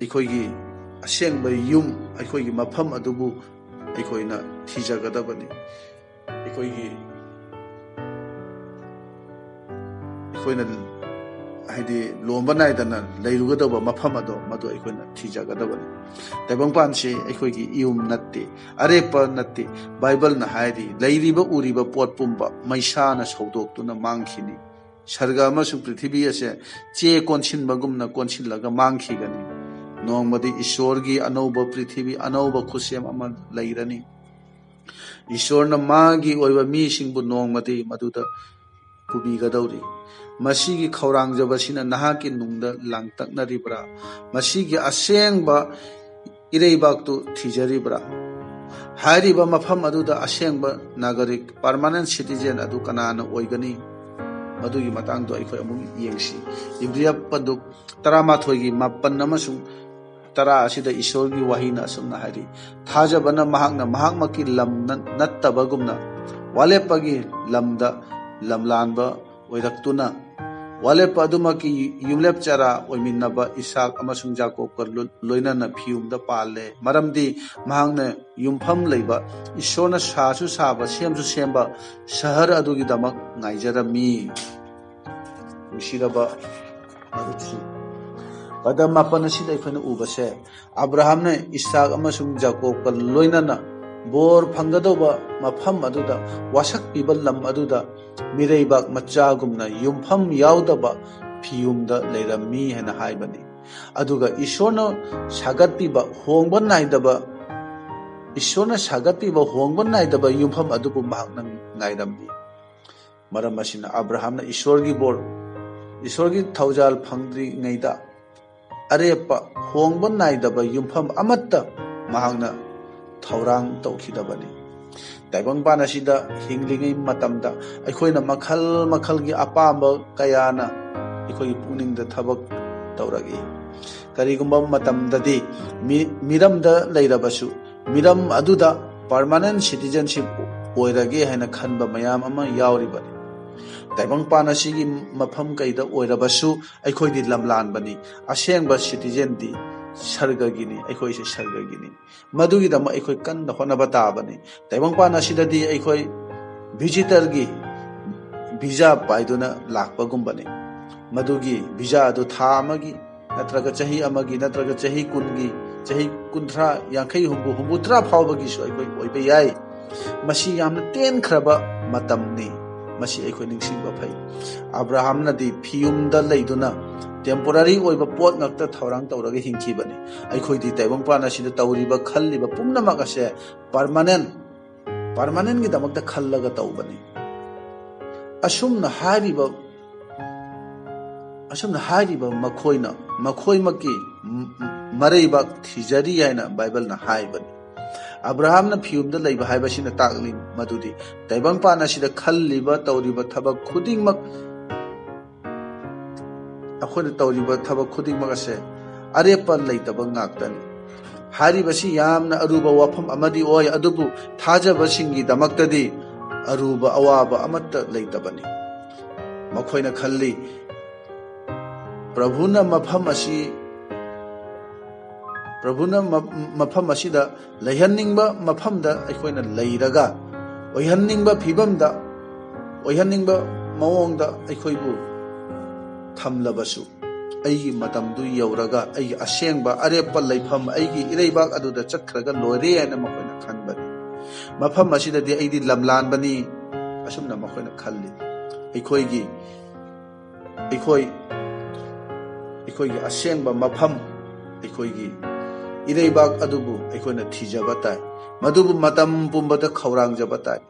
ꯑꯩꯈꯣꯏꯒꯤ ꯑꯁꯦꯡꯕ ꯌꯨꯝ, ꯑꯩꯈꯣꯏꯒꯤ ꯃꯐꯝ ꯑꯗꯨꯕꯨ ꯑꯩꯈꯣꯏꯅ ꯊꯤꯖꯒꯗꯕꯅꯤ꯫ ꯑꯩꯈꯣꯏꯒꯤ, ꯑꯩꯈꯣꯏꯅ, ꯍꯥꯏꯗꯤ, ꯂꯣꯝꯕ ꯅꯥꯏꯗꯅ ꯂꯩꯔꯨꯒꯗꯕ ꯃꯐꯝ ꯑꯗꯣ, ꯃꯗꯨ ꯑꯩꯈꯣꯏꯅ ꯊꯤꯖꯒꯗꯕꯅꯤ꯫ ꯇꯥꯏꯕꯪꯄꯥꯟꯁꯤ ꯑꯩꯈꯣꯏꯒꯤ ꯌꯨꯝ ꯅꯠꯇꯦ, ꯑꯔꯦꯞꯄ ꯅꯠꯇꯦ꯫ ꯕꯥꯏꯕꯜꯅ ꯍꯥꯏꯔꯤ, "ꯂꯩꯔꯤꯕ ꯎꯔꯤꯕ ꯄꯣꯠ ꯄꯨꯝꯕ ꯃꯩꯁꯥꯅ ꯁꯧꯗꯣꯛꯇꯨꯅ ꯃꯥꯡꯈꯤꯅꯤ"꯫ ꯁꯔꯒ ꯑꯃꯁꯨꯡ ꯄ꯭ꯔꯤꯊꯤꯕꯤ ꯑꯁꯦ ꯆꯦ ꯀꯣꯟꯁꯤꯟꯕꯒꯨꯝꯅ ꯀꯣꯟꯁꯤꯜꯂꯒ ꯃꯥꯡꯈꯤꯒꯅꯤ꯫ ꯅꯣꯡꯃꯗꯤ ꯏꯁꯣꯔꯒꯤ ꯑꯅꯧꯕ ꯄ꯭ꯔꯤꯊꯤꯕꯤ, ꯑꯅꯧꯕ ꯈꯨꯠꯁꯦꯝ ꯑꯃ ꯂꯩꯔꯅꯤ꯫ ꯏꯁꯣꯔꯅ ꯃꯥꯒꯤ ꯑꯣꯏꯕ ꯃꯤꯁꯤꯡꯕꯨ ꯅꯣꯡꯃꯗꯤ ꯃꯗꯨꯗ ꯄꯨꯕꯤꯒꯗꯧꯔꯤ꯫ ꯃꯁꯤꯒꯤ ꯈꯧꯔꯥꯡꯖꯕꯁꯤꯅ ꯅꯍꯥꯛꯀꯤ ꯅꯨꯡꯗ ꯂꯥꯡꯇꯛꯅꯔꯤꯕ꯭ꯔꯥ? ꯃꯁꯤꯒꯤ ꯑꯁꯦꯡꯕ ꯏꯔꯩꯕꯥꯛꯇꯨ ꯊꯤꯖꯔꯤꯕ꯭ꯔꯥ? ꯍꯥꯏꯔꯤꯕ ꯃꯐꯝ ꯑꯗꯨꯗ ꯑꯁꯦꯡꯕ ꯅꯥꯒꯔꯤꯛ, permanent citizen ꯑꯗꯨ ꯀꯅꯥꯅ ꯑꯣꯏꯒꯅꯤ? ꯃꯗꯨꯒꯤ ꯃꯇꯥꯡꯗꯣ ꯑꯩꯈꯣꯏ ꯑꯃꯨꯛ ꯌꯦꯡꯁꯤ꯫ ꯏꯕ꯭ꯔꯤꯌꯥ ꯄꯟꯗꯨꯞ ꯇꯔꯥꯃꯥꯊꯣꯏꯒꯤ ꯃꯥꯄꯟ ꯑꯃꯁꯨꯡ ꯇꯔꯥ ꯑꯁꯤꯗ ꯏꯁꯣꯔꯒꯤ ꯋꯥꯍꯩꯅ ꯑꯁꯨꯝꯅ ꯍꯥꯏꯔꯤ, "ꯊꯥꯖꯕꯅ ꯃꯍꯥꯛꯅ ꯃꯍꯥꯛꯃꯛꯀꯤ ꯂꯝ ꯅ-, ꯅꯠꯇꯕꯒꯨꯝꯅ ꯋꯥꯂꯦꯞꯄꯒꯤ ꯂꯝꯗ ꯂꯝꯂꯥꯟꯕ ꯑꯣꯏꯔꯛꯇꯨꯅ, ꯋꯥꯂꯦꯞꯄ ꯑꯗꯨꯃꯛꯀꯤ ꯌꯨꯝꯂꯦꯞ ꯆꯔꯥ ꯑꯣꯏꯃꯤꯟꯅꯕ ꯏꯁꯥꯛ ꯑꯃꯁꯨꯡ ꯖꯥꯀꯣꯕꯀ ꯂꯣ-, ꯂꯣꯏꯅꯅ ꯐꯤꯌꯨꯝꯗ ꯄꯥꯜꯂꯦ, ꯃꯔꯝꯗꯤ ꯃꯍꯥꯛꯅ ꯌꯨꯝꯐꯝ ꯂꯩꯕ, ꯏꯁꯣꯔꯅ ꯁꯥꯁꯨ ꯁꯥꯕ, ꯁꯦꯝꯁꯨ ꯁꯦꯝꯕ ꯁꯍꯔ ꯑꯗꯨꯒꯤꯗꯃꯛ ꯉꯥꯏꯖꯔꯝꯃꯤ꯫" ꯅꯨꯡꯁꯤꯔꯕ ꯃꯔꯨꯞꯁꯤꯡ, ꯄꯗ ꯃꯥꯄꯟ ꯑꯁꯤꯗ ꯑꯩꯈꯣꯏꯅ ꯎꯕꯁꯦ, ꯑꯕ꯭ꯔꯥꯍꯥꯝꯅ ꯏꯁꯥꯛ ꯑꯃꯁꯨꯡ ꯖꯥꯀꯣꯕꯀ ꯂꯣꯏꯅꯅ ꯕꯣꯔ ꯐꯪꯒꯗꯧꯕ ꯃꯐꯝ ꯑꯗꯨꯗ, ꯋꯥꯁꯛ ꯄꯤꯕ ꯂꯝ ꯑꯗꯨꯗ, ꯃꯤꯔꯩꯕꯥꯛ ꯃꯆꯥꯒꯨꯝꯅ ꯌꯨꯝꯐꯝ ꯌꯥꯎꯗꯕ ꯐꯤꯌꯨꯝꯗ ꯂꯩꯔꯝꯃꯤ ꯍꯥꯏꯅ ꯍꯥꯏꯕꯅꯤ꯫ ꯑꯗꯨꯒ ꯏꯁꯣꯔꯅ ꯁꯥꯒꯠꯄꯤꯕ ꯍꯣꯡꯕ ꯅꯥꯏꯗꯕ, ꯏꯁꯣꯔꯅ ꯁꯥꯒꯠꯄꯤꯕ ꯍꯣꯡꯕ ꯅꯥꯏꯗꯕ ꯌꯨꯝꯐꯝ ꯑꯗꯨꯕꯨ ꯃꯍꯥꯛꯅ ꯉꯥꯏꯔꯝꯃꯤ꯫ ꯃꯔꯝ ꯑꯁꯤꯅ ꯑꯕ꯭ꯔꯥꯍꯥꯝꯅ ꯏꯁꯣꯔꯒꯤ ꯕꯣꯔ, ꯏꯁꯣꯔꯒꯤ ꯊꯧꯖꯥꯜ ꯐꯪꯗ꯭ꯔꯤꯉꯩꯗ ꯑꯔꯦꯞꯄ ꯍꯣꯡꯕ ꯅꯥꯏꯗꯕ ꯌꯨꯝꯐꯝ ꯑꯃꯠꯇ ꯃꯍꯥꯛꯅ ꯊꯧꯔꯥꯡ ꯇꯧꯈꯤꯗꯕꯅꯤ꯫ ꯇꯥꯏꯕꯪꯄꯥꯟ ꯑꯁꯤꯗ ꯍꯤꯡꯂꯤꯉꯩ ꯃꯇꯝꯗ ꯑꯩꯈꯣꯏꯅ ꯃꯈꯜ ꯃꯈꯜꯒꯤ ꯑꯄꯥꯝꯕ ꯀꯌꯥꯅ ꯑꯩꯈꯣꯏꯒꯤ ꯄꯨꯛꯅꯤꯡꯗ ꯊꯕꯛ ꯇꯧꯔꯛꯏ꯫ ꯀꯔꯤꯒꯨꯝꯕ ꯃꯇꯝꯗꯗꯤ ꯃꯤ-, ꯃꯤꯔꯝꯗ ꯂꯩꯔꯕꯁꯨ, ꯃꯤꯔꯝ ꯑꯗꯨꯗ permanent citizenship ꯑꯣꯏꯔꯒꯦ ꯍꯥꯏꯅ ꯈꯟꯕ ꯃꯌꯥꯝ ꯑꯃ ꯌꯥꯎꯔꯤꯕꯅꯤ꯫ ꯇꯥꯏꯕꯪꯄꯥꯟ ꯑꯁꯤꯒꯤ ꯃꯐꯝ ꯀꯩꯗ ꯑꯣꯏꯔꯕꯁꯨ ꯑꯩꯈꯣꯏꯗꯤ ꯂꯝꯂꯥꯟꯕꯅꯤ, ꯑꯁꯦꯡꯕ citizenꯗꯤ ꯁꯔꯒꯒꯤꯅꯤ, ꯑꯩꯈꯣꯏꯁꯦ ꯁꯔꯒꯒꯤꯅꯤ꯫ ꯃꯗꯨꯒꯤꯗꯃꯛ ꯑꯩꯈꯣꯏ ꯀꯟꯅ ꯍꯣꯠꯅꯕ ꯇꯥꯕꯅꯤ꯫ ꯇꯥꯏꯕꯪꯄꯥꯟ ꯑꯁꯤꯗꯗꯤ ꯑꯩꯈꯣꯏ visitorꯒꯤ visa ꯄꯥꯏꯗꯨꯅ ꯂꯥꯛꯄꯒꯨꯝꯕꯅꯤ꯫ ꯃꯗꯨꯒꯤ visa ꯑꯗꯨ ꯊꯥ ꯑꯃꯒꯤ ꯅꯠꯇ꯭ꯔꯒ ꯆꯍꯤ ꯑꯃꯒꯤ ꯅꯠꯇ꯭ꯔꯒ ꯆꯍꯤ ꯀꯨꯟꯒꯤ, ꯆꯍꯤ ꯀꯨꯟꯊ꯭ꯔꯥ, ꯌꯥꯡꯈꯩ, ꯍꯨꯝꯐꯨ, ꯍꯨꯝꯐꯨꯇꯔꯥ ꯐꯥꯎꯕꯒꯤꯁꯨ ꯑꯩꯈꯣꯏ ꯑꯣꯏꯕ ꯌꯥꯏ꯫ ꯃꯁꯤ ꯌꯥꯝꯅ ꯇꯦꯟꯈ꯭ꯔꯕ ꯃꯇꯝꯅꯤ꯫ ꯃꯁꯤ ꯑꯩꯈꯣꯏ ꯅꯤꯡꯁꯤꯡꯕ ꯐꯩ꯫ ꯑꯕ꯭ꯔꯥꯍꯥꯝꯅꯗꯤ ꯐꯤꯌꯨꯝꯗ ꯂꯩꯗꯨꯅ temporary ꯑꯣꯏꯕ ꯄꯣꯠ ꯉꯥꯛꯇ ꯊꯧꯔꯥꯡ ꯇꯧꯔꯒ ꯍꯤꯡꯈꯤꯕꯅꯤ꯫ ꯑꯩꯈꯣꯏꯗꯤ ꯇꯥꯏꯕꯪꯄꯥꯟ ꯑꯁꯤꯗ ꯇꯧꯔꯤꯕ, ꯈꯜꯂꯤꯕ ꯄꯨꯝꯅꯃꯛ ꯑꯁꯦ permanent, permanentꯒꯤꯗꯃꯛꯇ ꯈꯜꯂꯒ ꯇꯧꯕꯅꯤ꯫ ꯑꯁꯨꯝꯅ ꯍꯥꯏꯔꯤꯕ ꯑꯁꯨꯝꯅ ꯍꯥꯏꯔꯤꯕ ꯃꯈꯣꯏꯅ ꯃꯈꯣꯏꯃꯛꯀꯤ ꯃꯔꯩꯕꯥꯛ ꯊꯤꯖꯔꯤ ꯍꯥꯏꯅ ꯕꯥꯏꯕꯜꯅ ꯍꯥꯏꯕꯅꯤ꯫ ꯑꯕ꯭ꯔꯥꯍꯥꯝꯅ ꯐꯤꯌꯨꯝꯗ ꯂꯩꯕ ꯍꯥꯏꯕꯁꯤꯅ ꯇꯥꯛꯂꯤ ꯃꯗꯨꯗꯤ ꯇꯥꯏꯕꯪꯄꯥꯟ ꯑꯁꯤꯗ ꯈꯜꯂꯤꯕ, ꯇꯧꯔꯤꯕ ꯊꯕꯛ ꯈꯨꯗꯤꯡꯃꯛ, ꯑꯩꯈꯣꯏꯅ ꯇꯧꯔꯤꯕ ꯊꯕꯛ ꯈꯨꯗꯤꯡꯃꯛ ꯑꯁꯦ ꯑꯔꯦꯞꯄ ꯂꯩꯇꯕ ꯉꯥꯛꯇꯅꯤ꯫ ꯍꯥꯏꯔꯤꯕꯁꯤ ꯌꯥꯝꯅ ꯑꯔꯨꯕ ꯋꯥꯐꯝ ꯑꯃꯗꯤ ꯑꯣꯏ, ꯑꯗꯨꯕꯨ ꯊꯥꯖꯕꯁꯤꯡꯒꯤꯗꯃꯛꯇꯗꯤ ꯑꯔꯨꯕ ꯑꯋꯥꯕ ꯑꯃꯠꯇ ꯂꯩꯇꯕꯅꯤ꯫ ꯃꯈꯣꯏꯅ ꯈꯜꯂꯤ, ꯄ꯭ꯔꯚꯨꯅ ꯃꯐꯝ ꯑꯁꯤ, ꯄ꯭ꯔꯚꯨꯅ ꯃ-, ꯃꯐꯝ ꯑꯁꯤꯗ ꯂꯩꯍꯟꯅꯤꯡꯕ ꯃꯐꯝꯗ ꯑꯩꯈꯣꯏꯅ ꯂꯩꯔꯒ, ꯑꯣꯏꯍꯟꯅꯤꯡꯕ ꯐꯤꯕꯝꯗ, ꯑꯣꯏꯍꯟꯅꯤꯡꯕ ꯃꯑꯣꯡꯗ ꯑꯩꯈꯣꯏꯕꯨ ꯊꯝꯂꯕꯁꯨ, ꯑꯩꯒꯤ ꯃꯇꯝꯗꯨ ꯌꯧꯔꯒ ꯑꯩꯒꯤ ꯑꯁꯦꯡꯕ ꯑꯔꯦꯞꯄ ꯂꯩꯐꯝ, ꯑꯩꯒꯤ ꯏꯔꯩꯕꯥꯛ ꯑꯗꯨꯗ ꯆꯠꯈ꯭ꯔꯒ ꯂꯣꯏꯔꯦ ꯍꯥꯏꯅ ꯃꯈꯣꯏꯅ ꯈꯟꯕꯅꯤ꯫ ꯃꯐꯝ ꯑꯁꯤꯗꯗꯤ ꯑꯩꯗꯤ ꯂꯝꯂꯥꯟꯕꯅꯤ, ꯑꯁꯨꯝꯅ ꯃꯈꯣꯏꯅ ꯈꯜꯂꯤ꯫ ꯑꯩꯈꯣꯏꯒꯤ, ꯑꯩꯈꯣꯏ, ꯑꯩꯈꯣꯏꯒꯤ ꯑꯁꯦꯡꯕ ꯃꯐꯝ, ꯑꯩꯈꯣꯏꯒꯤ ꯏꯔꯩꯕꯥꯛ ꯑꯗꯨꯕꯨ ꯑꯩꯈꯣꯏꯅ ꯊꯤꯖꯕ ꯇꯥꯏ꯫ ꯃꯗꯨꯕꯨ ꯃꯇꯝ ꯄꯨꯝꯕꯗ ꯈꯧꯔꯥꯡꯖꯕ ꯇꯥꯏ꯫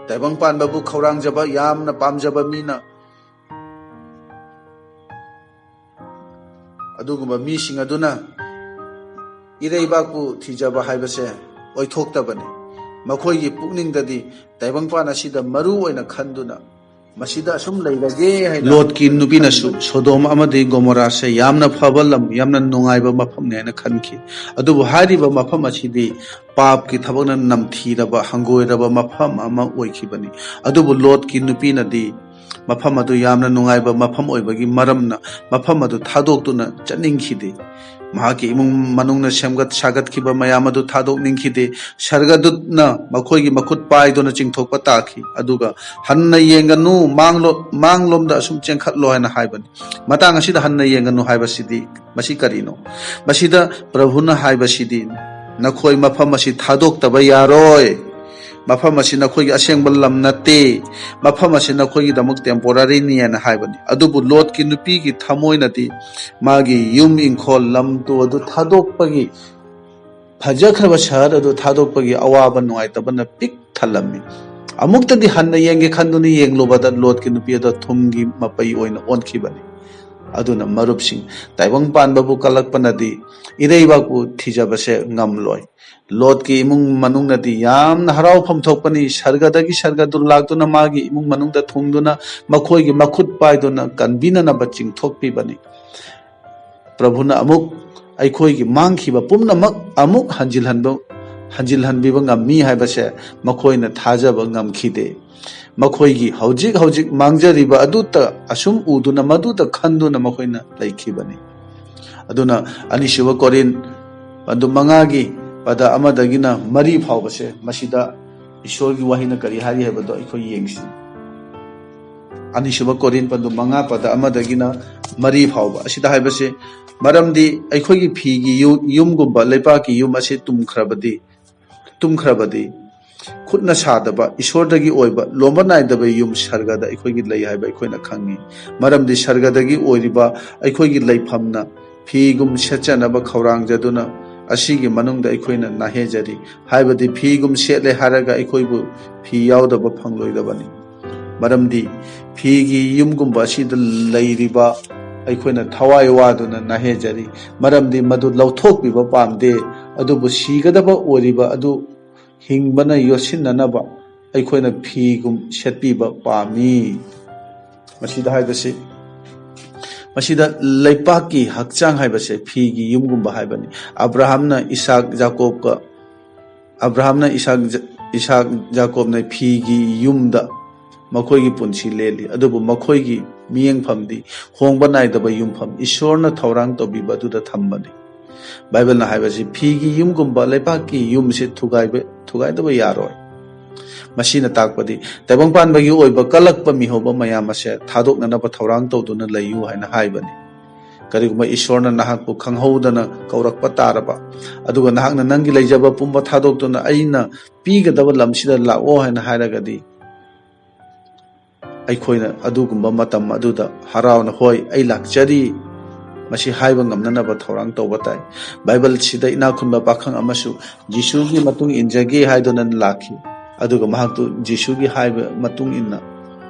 ꯇꯥꯏꯕꯪ ꯄꯥꯟꯕꯕꯨ ꯈꯧꯔꯥꯡꯖꯕ, ꯌꯥꯝꯅ ꯄꯥꯝꯖꯕ ꯃꯤꯅ, ꯑꯗꯨꯒꯨꯝꯕ ꯃꯤꯁꯤꯡ ꯑꯗꯨꯅ ꯏꯔꯩꯕꯥꯛꯄꯨ ꯊꯤꯖꯕ ꯍꯥꯏꯕꯁꯦ ꯑꯣꯏꯊꯣꯛꯇꯕꯅꯤ꯫ ꯃꯈꯣꯏꯒꯤ ꯄꯨꯛꯅꯤꯡꯗꯗꯤ ꯇꯥꯏꯕꯪꯄꯥꯟ ꯑꯁꯤꯗ ꯃꯔꯨ ꯑꯣꯏꯅ ꯈꯟꯗꯨꯅ ꯃꯁꯤꯗ ꯑꯁꯨꯝ ꯂꯩꯔꯒꯦ ꯍꯥꯏꯅ꯫ ꯂꯣꯠꯀꯤ ꯅꯨꯄꯤꯅꯁꯨ ꯁꯣꯗꯣꯝ ꯑꯃꯗꯤ ꯒꯣꯃꯣꯔꯥꯁꯦ ꯌꯥꯝꯅ ꯐꯕ ꯂꯝ, ꯌꯥꯝꯅ ꯅꯨꯡꯉꯥꯏꯕ ꯃꯐꯝꯅꯤ ꯍꯥꯏꯅ ꯈꯟꯈꯤ꯫ ꯑꯗꯨꯕꯨ ꯍꯥꯏꯔꯤꯕ ꯃꯐꯝ ꯑꯁꯤꯗꯤ ꯄꯥꯞꯀꯤ ꯊꯕꯛꯅ ꯅꯝꯊꯤꯔꯕ, ꯍꯪꯒꯣꯏꯔꯕ ꯃꯐꯝ ꯑꯃ ꯑꯣꯏꯈꯤꯕꯅꯤ꯫ ꯑꯗꯨꯕꯨ ꯂꯣꯠꯀꯤ ꯅꯨꯄꯤꯅꯗꯤ ꯃꯐꯝ ꯑꯗꯨ ꯌꯥꯝꯅ ꯅꯨꯡꯉꯥꯏꯕ ꯃꯐꯝ ꯑꯣꯏꯕꯒꯤ ꯃꯔꯝꯅ ꯃꯐꯝ ꯑꯗꯨ ꯊꯥꯗꯣꯛꯇꯨꯅ ꯆꯠꯅꯤꯡꯈꯤꯗꯦ꯫ ꯃꯍꯥꯛꯀꯤ ꯏꯃꯨꯡ ꯃꯅꯨꯡꯅ ꯁꯦꯝꯒꯠ ꯁꯥꯒꯠꯈꯤꯕ ꯃꯌꯥꯝ ꯑꯗꯨ ꯊꯥꯗꯣꯛꯅꯤꯡꯈꯤꯗꯦ꯫ ꯁꯔꯒꯗꯨꯠꯅ ꯃꯈꯣꯏꯒꯤ ꯃꯈꯨꯠ ꯄꯥꯏꯗꯨꯅ ꯆꯤꯡꯊꯣꯛꯄ ꯇꯥꯈꯤ꯫ ꯑꯗꯨꯒ ꯍꯟꯅ ꯌꯦꯡꯒꯅꯨ, ꯃꯥꯡꯂꯣ-, ꯃꯥꯡꯂꯣꯝꯗ ꯑꯁꯨꯝ ꯆꯦꯟꯈꯠꯂꯣ ꯍꯥꯏꯅ ꯍꯥꯏꯕꯅꯤ꯫ ꯃꯇꯥꯡ ꯑꯁꯤꯗ ꯍꯟꯅ ꯌꯦꯡꯒꯅꯨ ꯍꯥꯏꯕꯁꯤꯗꯤ ꯃꯁꯤ ꯀꯔꯤꯅꯣ? ꯃꯁꯤꯗ ꯄ꯭ꯔꯚꯨꯅ ꯍꯥꯏꯕꯁꯤꯗꯤ, "ꯅꯈꯣꯏ ꯃꯐꯝ ꯑꯁꯤ ꯊꯥꯗꯣꯛꯇꯕ ꯌꯥꯔꯣꯏ꯫ ꯃꯐꯝ ꯑꯁꯤ ꯅꯈꯣꯏꯒꯤ ꯑꯁꯦꯡꯕ ꯂꯝ ꯅꯠꯇꯦ꯫ ꯃꯐꯝ ꯑꯁꯤ ꯅꯈꯣꯏꯒꯤꯗꯃꯛ temporary ꯅꯤ" ꯍꯥꯏꯅ ꯍꯥꯏꯕꯅꯤ꯫ ꯑꯗꯨꯕꯨ ꯂꯣꯠꯀꯤ ꯅꯨꯄꯤꯒꯤ ꯊꯃꯣꯏꯅꯗꯤ ꯃꯥꯒꯤ ꯌꯨꯝ, ꯏꯪꯈꯣꯜ, ꯂꯝ ꯇꯨ ꯑꯗꯨ ꯊꯥꯗꯣꯛꯄꯒꯤ, ꯐꯖꯈ꯭ꯔꯕ ꯁꯍꯔ ꯑꯗꯨ ꯊꯥꯗꯣꯛꯄꯒꯤ ꯑꯋꯥꯕ ꯅꯨꯡꯉꯥꯏꯇꯕꯅ ꯄꯤꯛ ꯊꯜꯂꯝꯃꯤ꯫ ꯑꯃꯨꯛꯇꯗꯤ ꯍꯟꯅ ꯌꯦꯡꯒꯦ ꯈꯟꯗꯨꯅ ꯌꯦꯡꯂꯨꯕꯗ ꯂꯣꯠꯀꯤ ꯅꯨꯄꯤ ꯑꯗꯣ ꯊꯨꯝꯒꯤ ꯃꯄꯩ ꯑꯣꯏꯅ ꯑꯣꯟꯈꯤꯕꯅꯤ꯫ ꯑꯗꯨꯅ ꯃꯔꯨꯞꯁꯤꯡ, ꯇꯥꯏꯕꯪ ꯄꯥꯟꯕꯕꯨ ꯀꯜꯂꯛꯄꯅꯗꯤ ꯏꯔꯩꯕꯥꯛꯄꯨ ꯊꯤꯖꯕꯁꯦ ꯉꯝꯂꯣꯏ꯫ ꯂꯣꯠꯀꯤ ꯏꯃꯨꯡ ꯃꯅꯨꯡꯅꯗꯤ ꯌꯥꯝꯅ ꯍꯔꯥꯎꯐꯝ ꯊꯣꯛꯄꯅꯤ꯫ ꯁꯔꯒꯗꯒꯤ ꯁꯔꯒꯗꯨ ꯂꯥꯛꯇꯨꯅ ꯃꯥꯒꯤ ꯏꯃꯨꯡ ꯃꯅꯨꯡꯗ ꯊꯨꯡꯗꯨꯅ ꯃꯈꯣꯏꯒꯤ ꯃꯈꯨꯠ ꯄꯥꯏꯗꯨꯅ ꯀꯟꯕꯤꯅꯅꯕ ꯆꯤꯡꯊꯣꯛꯄꯤꯕꯅꯤ꯫ ꯄ꯭ꯔꯚꯨꯅ ꯑꯃꯨꯛ ꯑꯩꯈꯣꯏꯒꯤ ꯃꯥꯡꯈꯤꯕ ꯄꯨꯝꯅꯃꯛ ꯑꯃꯨꯛ ꯍꯟꯖꯤꯜꯍꯟꯕ, ꯍꯟꯖꯤꯜꯍꯟꯕꯤꯕ ꯉꯝꯃꯤ ꯍꯥꯏꯕꯁꯦ ꯃꯈꯣꯏꯅ ꯊꯥꯖꯕ ꯉꯝꯈꯤꯗꯦ꯫ ꯃꯈꯣꯏꯒꯤ ꯍꯧꯖꯤꯛ ꯍꯧꯖꯤꯛ ꯃꯥꯡꯖꯔꯤꯕ ꯑꯗꯨꯇ ꯑꯁꯨꯝ ꯎꯗꯨꯅ, ꯃꯗꯨꯇ ꯈꯟꯗꯨꯅ ꯃꯈꯣꯏꯅ ꯂꯩꯈꯤꯕꯅꯤ꯫ ꯑꯗꯨꯅ ꯑꯅꯤꯁꯨꯕ ꯀꯣꯔꯤꯟ ꯑꯗꯨ ꯃꯉꯥꯒꯤ ꯄꯗ ꯑꯃꯗꯒꯤꯅ ꯃꯔꯤ ꯐꯥꯎꯕꯁꯦ, ꯃꯁꯤꯗ ꯏꯁꯣꯔꯒꯤ ꯋꯥꯍꯩꯅ ꯀꯔꯤ ꯍꯥꯏꯔꯤ ꯍꯥꯏꯕꯗꯣ ꯑꯩꯈꯣꯏ ꯌꯦꯡꯁꯤ꯫ ꯑꯅꯤꯁꯨꯕ ꯀꯣꯔꯤꯟ ꯄꯟꯗꯨ ꯃꯉꯥ ꯄꯗ ꯑꯃꯗꯒꯤꯅ ꯃꯔꯤ ꯐꯥꯎꯕ ꯑꯁꯤꯗ ꯍꯥꯏꯕꯁꯦ, ꯃꯔꯝꯗꯤ ꯑꯩꯈꯣꯏꯒꯤ ꯐꯤꯒꯤ ꯌꯨ-, ꯌꯨꯝꯒꯨꯝꯕ ꯂꯩꯕꯥꯛꯀꯤ ꯌꯨꯝ ꯑꯁꯤ ꯇꯨꯝꯈ꯭ꯔꯕꯗꯤ, ꯇꯨꯝꯈ꯭ꯔꯕꯗꯤ ꯈꯨꯠꯅ ꯁꯥꯗꯕ ꯏꯁꯣꯔꯗꯒꯤ ꯑꯣꯏꯕ ꯂꯣꯝꯕ ꯅꯥꯏꯗꯕ ꯌꯨꯝ ꯁꯔꯒꯗ ꯑꯩꯈꯣꯏꯒꯤ ꯂꯩ ꯍꯥꯏꯕ ꯑꯩꯈꯣꯏꯅ ꯈꯪꯉꯤ꯫ ꯃꯔꯝꯗꯤ ꯁꯔꯒꯗꯒꯤ ꯑꯣꯏꯔꯤꯕ ꯑꯩꯈꯣꯏꯒꯤ ꯂꯩꯐꯝꯅ ꯐꯤꯒꯨꯝ ꯁꯦꯠꯆꯅꯕ ꯈꯧꯔꯥꯡꯖꯗꯨꯅ ꯑꯁꯤꯒꯤ ꯃꯅꯨꯡꯗ ꯑꯩꯈꯣꯏꯅ ꯅꯥꯍꯦꯖꯔꯤ꯫ ꯍꯥꯏꯕꯗꯤ ꯐꯤꯒꯨꯝ ꯁꯦꯠꯂꯦ ꯍꯥꯏꯔꯒ ꯑꯩꯈꯣꯏꯕꯨ ꯐꯤ ꯌꯥꯎꯗꯕ ꯐꯪꯂꯣꯏꯗꯕꯅꯤ꯫ ꯃꯔꯝꯗꯤ ꯐꯤꯒꯤ ꯌꯨꯝꯒꯨꯝꯕ ꯑꯁꯤꯗ ꯂꯩꯔꯤꯕ ꯑꯩꯈꯣꯏꯅ ꯊꯋꯥꯏ ꯋꯥꯗꯨꯅ ꯅꯥꯍꯦꯖꯔꯤ꯫ ꯃꯔꯝꯗꯤ ꯃꯗꯨ ꯂꯧꯊꯣꯛꯄꯤꯕ ꯄꯥꯝꯗꯦ, ꯑꯗꯨꯕꯨ ꯁꯤꯒꯗꯕ ꯑꯣꯏꯔꯤꯕ ꯑꯗꯨ ꯍꯤꯡꯕꯅ ꯌꯣꯠꯁꯤꯟꯅꯅꯕ ꯑꯩꯈꯣꯏꯅ ꯐꯤꯒꯨꯝ ꯁꯦꯠꯄꯤꯕ ꯄꯥꯝꯃꯤ꯫ ꯃꯁꯤꯗ ꯍꯥꯏꯕꯁꯤ, ꯃꯁꯤꯗ ꯂꯩꯄꯥꯛꯀꯤ ꯍꯛꯆꯥꯡ ꯍꯥꯏꯕꯁꯦ ꯐꯤꯒꯤ ꯌꯨꯝꯒꯨꯝꯕ ꯍꯥꯏꯕꯅꯤ꯫ ꯑꯕ꯭ꯔꯥꯍꯥꯝꯅ ꯏꯁꯥꯛ ꯖꯥꯀꯣꯕꯀ, ꯑꯕ꯭ꯔꯥꯍꯥꯝꯅ ꯏꯁꯥꯛ ꯖ-, ꯏꯁꯥꯛ ꯖꯥꯀꯣꯕꯅ ꯐꯤꯒꯤ ꯌꯨꯝꯗ ꯃꯈꯣꯏꯒꯤ ꯄꯨꯟꯁꯤ ꯂꯦꯜꯂꯤ, ꯑꯗꯨꯕꯨ ꯃꯈꯣꯏꯒꯤ ꯃꯤꯠꯌꯦꯡꯐꯝꯗꯤ ꯍꯣꯡꯕ ꯅꯥꯏꯗꯕ ꯌꯨꯝꯐꯝ, ꯏꯁꯣꯔꯅ ꯊꯧꯔꯥꯡ ꯇꯧꯕꯤꯕ ꯑꯗꯨꯗ ꯊꯝꯕꯅꯤ꯫ ꯕꯥꯏꯕꯜꯅ ꯍꯥꯏꯕꯁꯤ ꯐꯤꯒꯤ ꯌꯨꯝꯒꯨꯝꯕ ꯂꯩꯄꯥꯛꯀꯤ ꯌꯨꯝꯁꯤ ꯊꯨꯒꯥꯏꯕ, ꯊꯨꯒꯥꯏꯗꯕ ꯌꯥꯔꯣꯏ꯫ ꯃꯁꯤꯅ ꯇꯥꯛꯄꯗꯤ ꯇꯥꯏꯕꯪ ꯄꯥꯟꯕꯒꯤ ꯑꯣꯏꯕ ꯀꯜꯂꯛꯄ ꯃꯤꯍꯧꯕ ꯃꯌꯥꯝ ꯑꯁꯦ ꯊꯥꯗꯣꯛꯅꯅꯕ ꯊꯧꯔꯥꯡ ꯇꯧꯗꯨꯅ ꯂꯩꯌꯨ ꯍꯥꯏꯅ ꯍꯥꯏꯕꯅꯤ꯫ ꯀꯔꯤꯒꯨꯝꯕ ꯏꯁꯣꯔꯅ ꯅꯍꯥꯛꯄꯨ ꯈꯪꯍꯧꯗꯅ ꯀꯧꯔꯛꯄ ꯇꯥꯔꯕ, ꯑꯗꯨꯒ ꯅꯍꯥꯛꯅ ꯅꯪꯒꯤ ꯂꯩꯖꯕ ꯄꯨꯝꯕ ꯊꯥꯗꯣꯛꯇꯨꯅ ꯑꯩꯅ ꯄꯤꯒꯗꯕ ꯂꯝꯁꯤꯗ ꯂꯥꯛꯑꯣ ꯍꯥꯏꯅ ꯍꯥꯏꯔꯒꯗꯤ, ꯑꯩꯈꯣꯏꯅ ꯑꯗꯨꯒꯨꯝꯕ ꯃꯇꯝ ꯑꯗꯨꯗ ꯍꯔꯥꯎꯅ, "ꯍꯣꯏ, ꯑꯩ ꯂꯥꯛꯆꯔꯤ," ꯃꯁꯤ ꯍꯥꯏꯕ ꯉꯝꯅꯅꯕ ꯊꯧꯔꯥꯡ ꯇꯧꯕ ꯇꯥꯏ꯫ ꯕꯥꯏꯕꯜꯁꯤꯗ ꯏꯅꯥꯛ ꯈꯨꯟꯕ ꯄꯥꯈꯪ ꯑꯃꯁꯨ ꯖꯤꯁꯨꯒꯤ ꯃꯇꯨꯡ ꯏꯟꯖꯒꯦ ꯍꯥꯏꯗꯨꯅ ꯂꯥꯛꯈꯤ꯫ ꯑꯗꯨꯒ ꯃꯍꯥꯛꯇꯨ ꯖꯤꯁꯨꯒꯤ ꯍꯥꯏꯕ ꯃꯇꯨꯡ ꯏꯟꯅ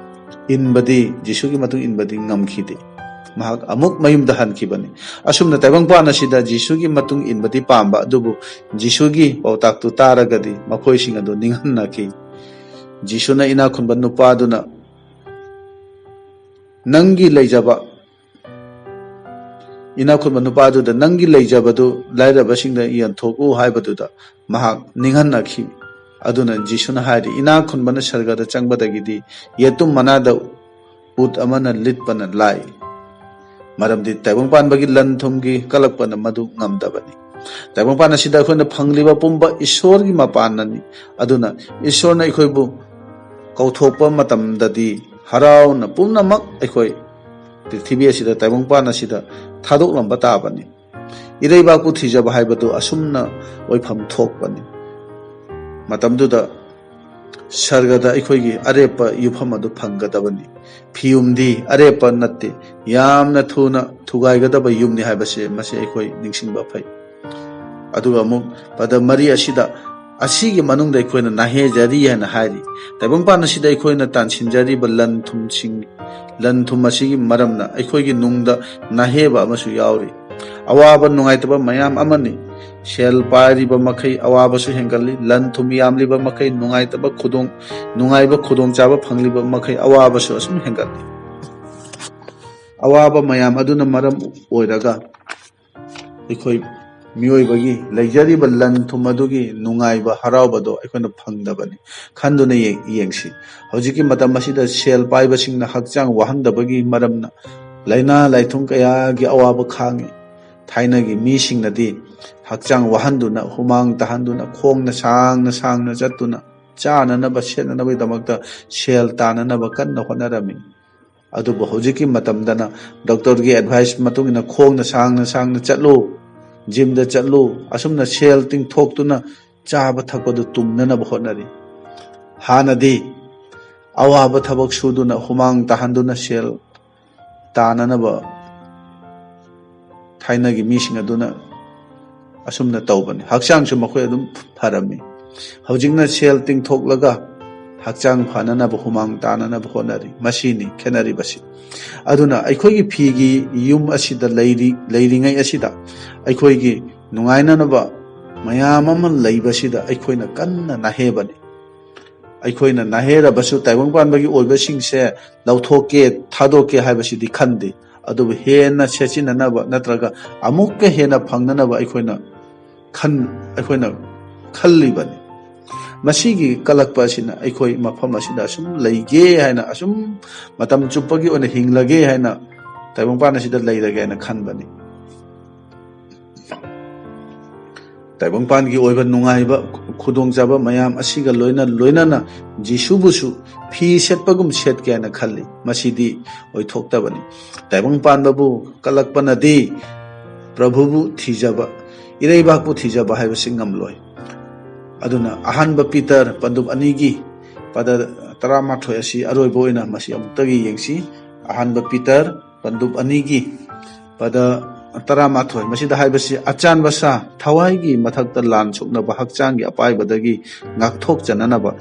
ꯏꯟꯕꯗꯤ, ꯖꯤꯁꯨꯒꯤ ꯃꯇꯨꯡ ꯏꯟꯕꯗꯤ ꯉꯝꯈꯤꯗꯦ꯫ ꯃꯍꯥꯛ ꯑꯃꯨꯛ ꯃꯌꯨꯝꯗ ꯍꯟꯈꯤꯕꯅꯤ꯫ ꯑꯁꯨꯝꯅ ꯇꯥꯏꯕꯪꯄꯥꯟ ꯑꯁꯤꯗ ꯖꯤꯁꯨꯒꯤ ꯃꯇꯨꯡ ꯏꯟꯕꯗꯤ ꯄꯥꯝꯕ, ꯑꯗꯨꯕꯨ ꯖꯤꯁꯨꯒꯤ ꯄꯥꯎꯇꯥꯛꯇꯨ ꯇꯥꯔꯒꯗꯤ ꯃꯈꯣꯏꯁꯤꯡ ꯑꯗꯨ ꯅꯤꯡꯍꯟꯅꯈꯤ꯫ ꯖꯤꯁꯨꯅ ꯏꯅꯥꯛ ꯈꯨꯟꯕ ꯅꯨꯄꯥꯗꯨꯅ, "ꯅꯪꯒꯤ ꯂꯩꯖꯕ, ꯏꯅꯥꯛ ꯈꯨꯟꯕ ꯅꯨꯄꯥꯗꯨꯗ, 'ꯅꯪꯒꯤ ꯂꯩꯖꯕꯗꯨ ꯂꯥꯏꯔꯕꯁꯤꯡꯗ ꯌꯦꯟꯊꯣꯛꯎ' ꯍꯥꯏꯕꯗꯨꯗ ꯃꯍꯥꯛ ꯅꯤꯡꯍꯟꯅꯈꯤ꯫ ꯑꯗꯨꯅ ꯖꯤꯁꯨꯅ ꯍꯥꯏꯔꯤ, "ꯏꯅꯥꯛ ꯈꯨꯟꯕꯅ ꯁꯔꯒꯗ ꯆꯪꯕꯗꯒꯤꯗꯤ ꯌꯦꯇꯨꯝ ꯃꯅꯥꯗ ꯎꯠ ꯑꯃꯅ ꯂꯤꯠꯄꯅ ꯂꯥꯏ꯫ ꯃꯔꯝꯗꯤ ꯇꯥꯏꯕꯪ ꯄꯥꯟꯕꯒꯤ ꯂꯟ ꯊꯨꯝꯒꯤ ꯀꯜꯂꯛꯄꯅ ꯃꯗꯨ ꯉꯝꯗꯕꯅꯤ"꯫ ꯇꯥꯏꯕꯪ ꯄꯥꯟ ꯑꯁꯤꯗ ꯑꯩꯈꯣꯏꯅ ꯐꯪꯂꯤꯕ ꯄꯨꯝꯕ ꯏꯁꯣꯔꯒꯤ ꯃꯄꯥꯟꯅꯅꯤ꯫ ꯑꯗꯨꯅ ꯏꯁꯣꯔꯅ ꯑꯩꯈꯣꯏꯕꯨ ꯀꯧꯊꯣꯛꯄ ꯃꯇꯝꯗꯗꯤ ꯍꯔꯥꯎꯅ ꯄꯨꯝꯅꯃꯛ ꯑꯩꯈꯣꯏ ꯄ꯭ꯔꯤꯊꯤꯕꯤ ꯑꯁꯤꯗ, ꯇꯥꯏꯕꯪ ꯄꯥꯟ ꯑꯁꯤꯗ ꯊꯥꯗꯣꯛꯂꯝꯕ ꯇꯥꯕꯅꯤ꯫ ꯏꯔꯩꯕꯥꯛꯄꯨ ꯊꯤꯖꯕ ꯍꯥꯏꯕꯗꯨ ꯑꯁꯨꯝꯅ ꯑꯣꯏꯐꯝ ꯊꯣꯛꯄꯅꯤ꯫ ꯃꯇꯝꯗꯨꯗ ꯁꯔꯒꯗ ꯑꯩꯈꯣꯏꯒꯤ ꯑꯔꯦꯞꯄ ꯌꯨꯝꯐꯝ ꯑꯗꯨ ꯐꯪꯒꯗꯕꯅꯤ꯫ ꯐꯤꯌꯨꯝꯗꯤ ꯑꯔꯦꯞꯄ ꯅꯠꯇꯦ, ꯌꯥꯝꯅ ꯊꯨꯅ ꯊꯨꯒꯥꯏꯒꯗꯕ ꯌꯨꯝꯅꯤ ꯍꯥꯏꯕꯁꯦ ꯃꯁꯤ ꯑꯩꯈꯣꯏ ꯅꯤꯡꯁꯤꯡꯕ ꯐꯩ꯫ ꯑꯗꯨꯒ ꯑꯃꯨꯛ ꯄꯗ ꯃꯔꯤ ꯑꯁꯤꯗ, ꯑꯁꯤꯒꯤ ꯃꯅꯨꯡꯗ ꯑꯩꯈꯣꯏꯅ ꯅꯥꯍꯦꯖꯔꯤ ꯍꯥꯏꯅ ꯍꯥꯏꯔꯤ꯫ ꯇꯥꯏꯕꯪꯄꯥꯟ ꯑꯁꯤꯗ ꯑꯩꯈꯣꯏꯅ ꯇꯥꯟꯁꯤꯟꯖꯔꯤꯕ ꯂꯟ ꯊꯨꯝꯁꯤꯡ, ꯂꯟ ꯊꯨꯝ ꯑꯁꯤꯒꯤ ꯃꯔꯝꯅ ꯑꯩꯈꯣꯏꯒꯤ ꯅꯨꯡꯗ ꯅꯥꯍꯦꯕ ꯑꯃꯁꯨ ꯌꯥꯎꯔꯤ꯫ ꯑꯋꯥꯕ ꯅꯨꯡꯉꯥꯏꯇꯕ ꯃꯌꯥꯝ ꯑꯃꯅꯤ꯫ ꯁꯦꯜ ꯄꯥꯏꯔꯤꯕ ꯃꯈꯩ ꯑꯋꯥꯕꯁꯨ ꯍꯦꯟꯒꯠꯂꯤ, ꯂꯟ ꯊꯨꯝ ꯌꯥꯝꯂꯤꯕ ꯃꯈꯩ ꯅꯨꯡꯉꯥꯏꯇꯕ ꯈꯨꯗꯣꯡ, ꯅꯨꯡꯉꯥꯏꯕ ꯈꯨꯗꯣꯡꯆꯥꯕ ꯐꯪꯂꯤꯕ ꯃꯈꯩ ꯑꯋꯥꯕꯁꯨ ꯑꯁꯨꯝ ꯍꯦꯟꯒꯠꯂꯤ꯫ ꯑꯋꯥꯕ ꯃꯌꯥꯝ ꯑꯗꯨꯅ ꯃꯔꯝ ꯑꯣꯏꯔꯒ ꯑꯩꯈꯣꯏ ꯃꯤꯑꯣꯏꯕꯒꯤ ꯂꯩꯖꯔꯤꯕ ꯂꯟ ꯊꯨꯝ ꯑꯗꯨꯒꯤ ꯅꯨꯡꯉꯥꯏꯕ ꯍꯔꯥꯎꯕꯗꯣ ꯑꯩꯈꯣꯏꯅ ꯐꯪꯗꯕꯅꯤ꯫ ꯈꯟꯗꯨꯅ ꯌꯦꯡ-, ꯌꯦꯡꯁꯤ꯫ ꯍꯧꯖꯤꯛꯀꯤ ꯃꯇꯝ ꯑꯁꯤꯗ ꯁꯦꯜ ꯄꯥꯏꯕꯁꯤꯡꯅ ꯍꯛꯆꯥꯡ ꯋꯥꯍꯟꯗꯕꯒꯤ ꯃꯔꯝꯅ ꯂꯥꯏꯅꯥ ꯂꯥꯏꯊꯨꯡ ꯀꯌꯥꯒꯤ ꯑꯋꯥꯕ ꯈꯥꯡꯉꯤ꯫ ꯊꯥꯏꯅꯒꯤ ꯃꯤꯁꯤꯡꯅꯗꯤ ꯍꯛꯆꯥꯡ ꯋꯥꯍꯟꯗꯨꯅ, ꯍꯨꯃꯥꯡ ꯇꯥꯍꯟꯗꯨꯅ, ꯈꯣꯡꯅ ꯁꯥꯡꯅ ꯁꯥꯡꯅ ꯆꯠꯇꯨꯅ, ꯆꯥꯅꯅꯕ ꯁꯦꯠꯅꯅꯕꯒꯤꯗꯃꯛꯇ ꯁꯦꯜ ꯇꯥꯅꯅꯕ ꯀꯟꯅ ꯍꯣꯠꯅꯔꯝꯃꯤ꯫ ꯑꯗꯨꯕꯨ ꯍꯧꯖꯤꯛꯀꯤ ꯃꯇꯝꯗꯅ ꯗꯣꯛꯇꯔꯒꯤ ꯑꯦꯗꯚꯥꯏꯁ ꯃꯇꯨꯡ ꯏꯟꯅ ꯈꯣꯡꯅ ꯁꯥꯡꯅ ꯁꯥꯡꯅ ꯆꯠꯂꯨ, ꯖꯤꯝꯗ ꯆꯠꯂꯨ, ꯑꯁꯨꯝꯅ ꯁꯦꯜ ꯇꯤꯡꯊꯣꯛꯇꯨꯅ ꯆꯥꯕ ꯊꯛꯄꯗꯨ ꯇꯨꯡꯅꯅꯕ ꯍꯣꯠꯅꯔꯤ꯫ ꯍꯥꯟꯅꯗꯤ ꯑꯋꯥꯕ ꯊꯕꯛ ꯁꯨꯗꯨꯅ, ꯍꯨꯃꯥꯡ ꯇꯥꯍꯟꯗꯨꯅ ꯁꯦꯜ ꯇꯥꯅꯅꯕ ꯊꯥꯏꯅꯒꯤ ꯃꯤꯁꯤꯡ ꯑꯗꯨꯅ ꯑꯁꯨꯝꯅ ꯇꯧꯕꯅꯤ꯫ ꯍꯛꯆꯥꯡꯁꯨ ꯃꯈꯣꯏ ꯑꯗꯨꯝ ꯐꯔꯝꯃꯤ꯫ ꯍꯧꯖꯤꯛꯅ ꯁꯦꯜ ꯇꯤꯡꯊꯣꯛꯂꯒ ꯍꯛꯆꯥꯡ ꯐꯅꯅꯕ, ꯍꯨꯃꯥꯡ ꯇꯥꯅꯅꯕ ꯍꯣꯠꯅꯔꯤ꯫ ꯃꯁꯤꯅꯤ ꯈꯦꯠꯅꯔꯤꯕꯁꯤ꯫ ꯑꯗꯨꯅ ꯑꯩꯈꯣꯏꯒꯤ ꯐꯤꯒꯤ ꯌꯨꯝ ꯑꯁꯤꯗ ꯂꯩꯔꯤ, ꯂꯩꯔꯤꯉꯩ ꯑꯁꯤꯗ ꯑꯩꯈꯣꯏꯒꯤ ꯅꯨꯡꯉꯥꯏꯅꯅꯕ ꯃꯌꯥꯝ ꯑꯃ ꯂꯩꯕꯁꯤꯗ ꯑꯩꯈꯣꯏꯅ ꯀꯟꯅ ꯅꯥꯍꯦꯕꯅꯤ꯫ ꯑꯩꯈꯣꯏꯅ ꯅꯥꯍꯦꯔꯕꯁꯨ ꯇꯥꯏꯕꯪ ꯄꯥꯟꯕꯒꯤ ꯑꯣꯏꯕꯁꯤꯡꯁꯦ ꯂꯧꯊꯣꯛꯀꯦ, ꯊꯥꯗꯣꯛꯀꯦ ꯍꯥꯏꯕꯁꯤꯗꯤ ꯈꯟꯗꯦ꯫ ꯑꯗꯨꯕꯨ ꯍꯦꯟꯅ ꯁꯦꯠꯆꯤꯟꯅꯅꯕ ꯅꯠꯇ꯭ꯔꯒ ꯑꯃꯨꯛꯀ ꯍꯦꯟꯅ ꯐꯪꯅꯅꯕ ꯑꯩꯈꯣꯏꯅ ꯈꯟ-, ꯑꯩꯈꯣꯏꯅ ꯈꯜꯂꯤꯕꯅꯤ꯫ ꯃꯁꯤꯒꯤ ꯀꯜꯂꯛꯄ ꯑꯁꯤꯅ ꯑꯩꯈꯣꯏ ꯃꯐꯝ ꯑꯁꯤꯗ ꯑꯁꯨꯝ ꯂꯩꯒꯦ ꯍꯥꯏꯅ, ꯑꯁꯨꯝ ꯃꯇꯝ ꯆꯨꯞꯄꯒꯤ ꯑꯣꯏꯅ ꯍꯤꯡꯂꯒꯦ ꯍꯥꯏꯅ, ꯇꯥꯏꯕꯪꯄꯥꯟ ꯑꯁꯤꯗ ꯂꯩꯔꯒꯦ ꯍꯥꯏꯅ ꯈꯟꯕꯅꯤ꯫ ꯇꯥꯏꯕꯪꯄꯥꯟꯒꯤ ꯑꯣꯏꯕ ꯅꯨꯡꯉꯥꯏꯕ, ꯈꯨꯗꯣꯡꯆꯥꯕ ꯃꯌꯥꯝ ꯑꯁꯤꯒ ꯂꯣꯏꯅ ꯂꯣꯏꯅꯅ ꯖꯤꯁꯨꯕꯨꯁꯨ ꯐꯤ ꯁꯦꯠꯄꯒꯨꯝ ꯁꯦꯠꯀꯦ ꯍꯥꯏꯅ ꯈꯜꯂꯤ꯫ ꯃꯁꯤꯗꯤ ꯑꯣꯏꯊꯣꯛꯇꯕꯅꯤ꯫ ꯇꯥꯏꯕꯪ ꯄꯥꯟꯕꯕꯨ ꯀꯜꯂꯛꯄꯅꯗꯤ ꯄ꯭ꯔꯚꯨꯕꯨ ꯊꯤꯖꯕ, ꯏꯔꯩꯕꯥꯛꯄꯨ ꯊꯤꯖꯕ ꯍꯥꯏꯕꯁꯤ ꯉꯝꯂꯣꯏ꯫ ꯑꯗꯨꯅ ꯑꯍꯥꯟꯕ ꯄꯤꯇꯔ ꯄꯟꯗꯨꯞ ꯑꯅꯤꯒꯤ ꯄꯗ ꯇꯔꯥꯃꯥꯊꯣꯏ ꯑꯁꯤ ꯑꯔꯣꯏꯕ ꯑꯣꯏꯅ ꯃꯁꯤ ꯑꯃꯨꯛꯇꯒꯤ ꯌꯦꯡꯁꯤ꯫ ꯑꯍꯥꯟꯕ ꯄꯤꯇꯔ ꯄꯟꯗꯨꯞ ꯑꯅꯤꯒꯤ ꯄꯗ ꯇꯔꯥꯃꯥꯊꯣꯏ, ꯃꯁꯤꯗ ꯍꯥꯏꯕꯁꯤ, "ꯑꯆꯥꯟꯕ ꯁꯥ, ꯊꯋꯥꯏꯒꯤ ꯃꯊꯛꯇ ꯂꯥꯟ ꯁꯣꯛꯅꯕ ꯍꯛꯆꯥꯡꯒꯤ ꯑꯄꯥꯏꯕꯗꯒꯤ ꯉꯥꯛꯊꯣꯛꯆꯅꯅꯕ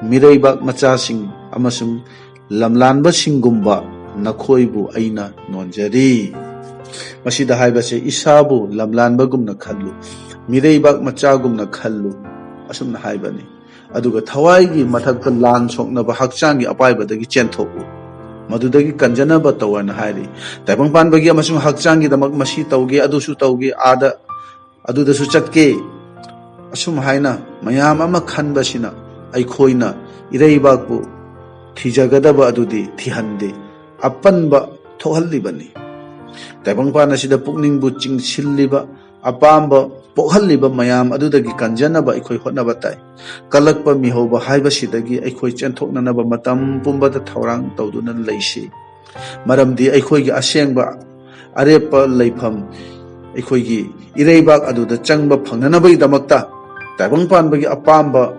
ꯃꯤꯔꯩꯕꯥꯛ ꯃꯆꯥꯁꯤꯡ ꯑꯃꯁꯨꯡ ꯂꯝꯂꯥꯟꯕꯁꯤꯡꯒꯨꯝꯕ ꯅꯈꯣꯏꯕꯨ ꯑꯩꯅ ꯅꯣꯟꯖꯔꯤ"꯫ ꯃꯁꯤꯗ ꯍꯥꯏꯕꯁꯦ, "ꯏꯁꯥꯕꯨ ꯂꯝꯂꯥꯟꯕꯒꯨꯝꯅ ꯈꯜꯂꯨ, ꯃꯤꯔꯩꯕꯥꯛ ꯃꯆꯥꯒꯨꯝꯅ ꯈꯜꯂꯨ", ꯑꯁꯨꯝꯅ ꯍꯥꯏꯕꯅꯤ꯫ ꯑꯗꯨꯒ ꯊꯋꯥꯏꯒꯤ ꯃꯊꯛꯇ ꯂꯥꯟ ꯁꯣꯛꯅꯕ ꯍꯛꯆꯥꯡꯒꯤ ꯑꯄꯥꯏꯕꯗꯒꯤ ꯆꯦꯟꯊꯣꯛꯎ, ꯃꯗꯨꯗꯒꯤ ꯀꯟꯖꯅꯕ ꯇꯧ ꯍꯥꯏꯅ ꯍꯥꯏꯔꯤ꯫ ꯇꯥꯏꯕꯪ ꯄꯥꯟꯕꯒꯤ ꯑꯃꯁꯨꯡ ꯍꯛꯆꯥꯡꯒꯤꯗꯃꯛ ꯃꯁꯤ ꯇꯧꯒꯦ, ꯑꯗꯨꯁꯨ ꯇꯧꯒꯦ, ꯑꯥꯗ, ꯑꯗꯨꯗꯁꯨ ꯆꯠꯀꯦ, ꯑꯁꯨꯝ ꯍꯥꯏꯅ ꯃꯌꯥꯝ ꯑꯃ ꯈꯟꯕꯁꯤꯅ ꯑꯩꯈꯣꯏꯅ ꯏꯔꯩꯕꯥꯛꯄꯨ ꯊꯤꯖꯒꯗꯕ ꯑꯗꯨꯗꯤ ꯊꯤꯍꯟꯗꯦ, ꯑꯄꯟꯕ ꯊꯣꯛꯍꯜꯂꯤꯕꯅꯤ꯫ ꯇꯥꯏꯕꯪ ꯄꯥꯟ ꯑꯁꯤꯗ ꯄꯨꯛꯅꯤꯡꯕꯨ ꯆꯤꯡꯁꯤꯜꯂꯤꯕ, ꯑꯄꯥꯝꯕ ꯄꯣꯛꯍꯜꯂꯤꯕ ꯃꯌꯥꯝ ꯑꯗꯨꯗꯒꯤ ꯀꯟꯖꯅꯕ ꯑꯩꯈꯣꯏ ꯍꯣꯠꯅꯕ ꯇꯥꯏ꯫ ꯀꯜꯂꯛꯄ ꯃꯤꯍꯧꯕ ꯍꯥꯏꯕꯁꯤꯗꯒꯤ ꯑꯩꯈꯣꯏ ꯆꯦꯟꯊꯣꯛꯅꯅꯕ ꯃꯇꯝ ꯄꯨꯝꯕꯗ ꯊꯧꯔꯥꯡ ꯇꯧꯗꯨꯅ ꯂꯩꯁꯤ꯫ ꯃꯔꯝꯗꯤ ꯑꯩꯈꯣꯏꯒꯤ ꯑꯁꯦꯡꯕ ꯑꯔꯦꯞꯄ ꯂꯩꯐꯝ, ꯑꯩꯈꯣꯏꯒꯤ ꯏꯔꯩꯕꯥꯛ ꯑꯗꯨꯗ ꯆꯪꯕ ꯐꯪꯅꯅꯕꯒꯤꯗꯃꯛꯇ ꯇꯥꯏꯕꯪ ꯄꯥꯟꯕꯒꯤ ꯑꯄꯥꯝꯕ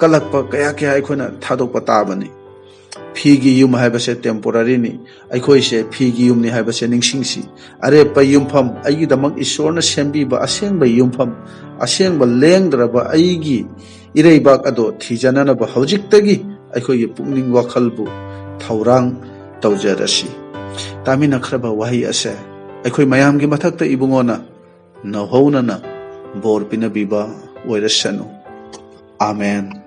ꯀꯜꯂꯛꯄ ꯀꯌꯥ ꯀꯌꯥ ꯑꯩꯈꯣꯏꯅ ꯊꯥꯗꯣꯛꯄ ꯇꯥꯕꯅꯤ꯫ ꯐꯤꯒꯤ ꯌꯨꯝ ꯍꯥꯏꯕꯁꯦ temporaryꯅꯤ꯫ ꯑꯩꯈꯣꯏꯁꯦ ꯐꯤꯒꯤ ꯌꯨꯝꯅꯤ ꯍꯥꯏꯕꯁꯦ ꯅꯤꯡꯁꯤꯡꯁꯤ꯫ ꯑꯔꯦꯞꯄ ꯌꯨꯝꯐꯝ, ꯑꯩꯒꯤꯗꯃꯛ ꯏꯁꯣꯔꯅ ꯁꯦꯝꯕꯤꯕ ꯑꯁꯦꯡꯕ ꯌꯨꯝꯐꯝ, ꯑꯁꯦꯡꯕ ꯂꯦꯡꯗ꯭ꯔꯕ ꯑꯩꯒꯤ ꯏꯔꯩꯕꯥꯛ ꯑꯗꯣ ꯊꯤꯖꯅꯅꯕ ꯍꯧꯖꯤꯛꯇꯒꯤ ꯑꯩꯈꯣꯏꯒꯤ ꯄꯨꯛꯅꯤꯡ ꯋꯥꯈꯜꯕꯨ ꯊꯧꯔꯥꯡ ꯇꯧꯖꯔꯁꯤ꯫ ꯇꯥꯃꯤꯟꯅꯈ꯭ꯔꯕ ꯋꯥꯍꯩ ꯑꯁꯦ ꯑꯩꯈꯣꯏ ꯃꯌꯥꯝꯒꯤ ꯃꯊꯛꯇ ꯏꯕꯨꯡꯉꯣꯅ ꯅꯧꯍꯧꯅꯅ ꯕꯣꯔ ꯄꯤꯅꯕꯤꯕ ꯑꯣꯏꯔꯁꯅꯨ꯫ ꯑꯥꯃꯦꯟ꯫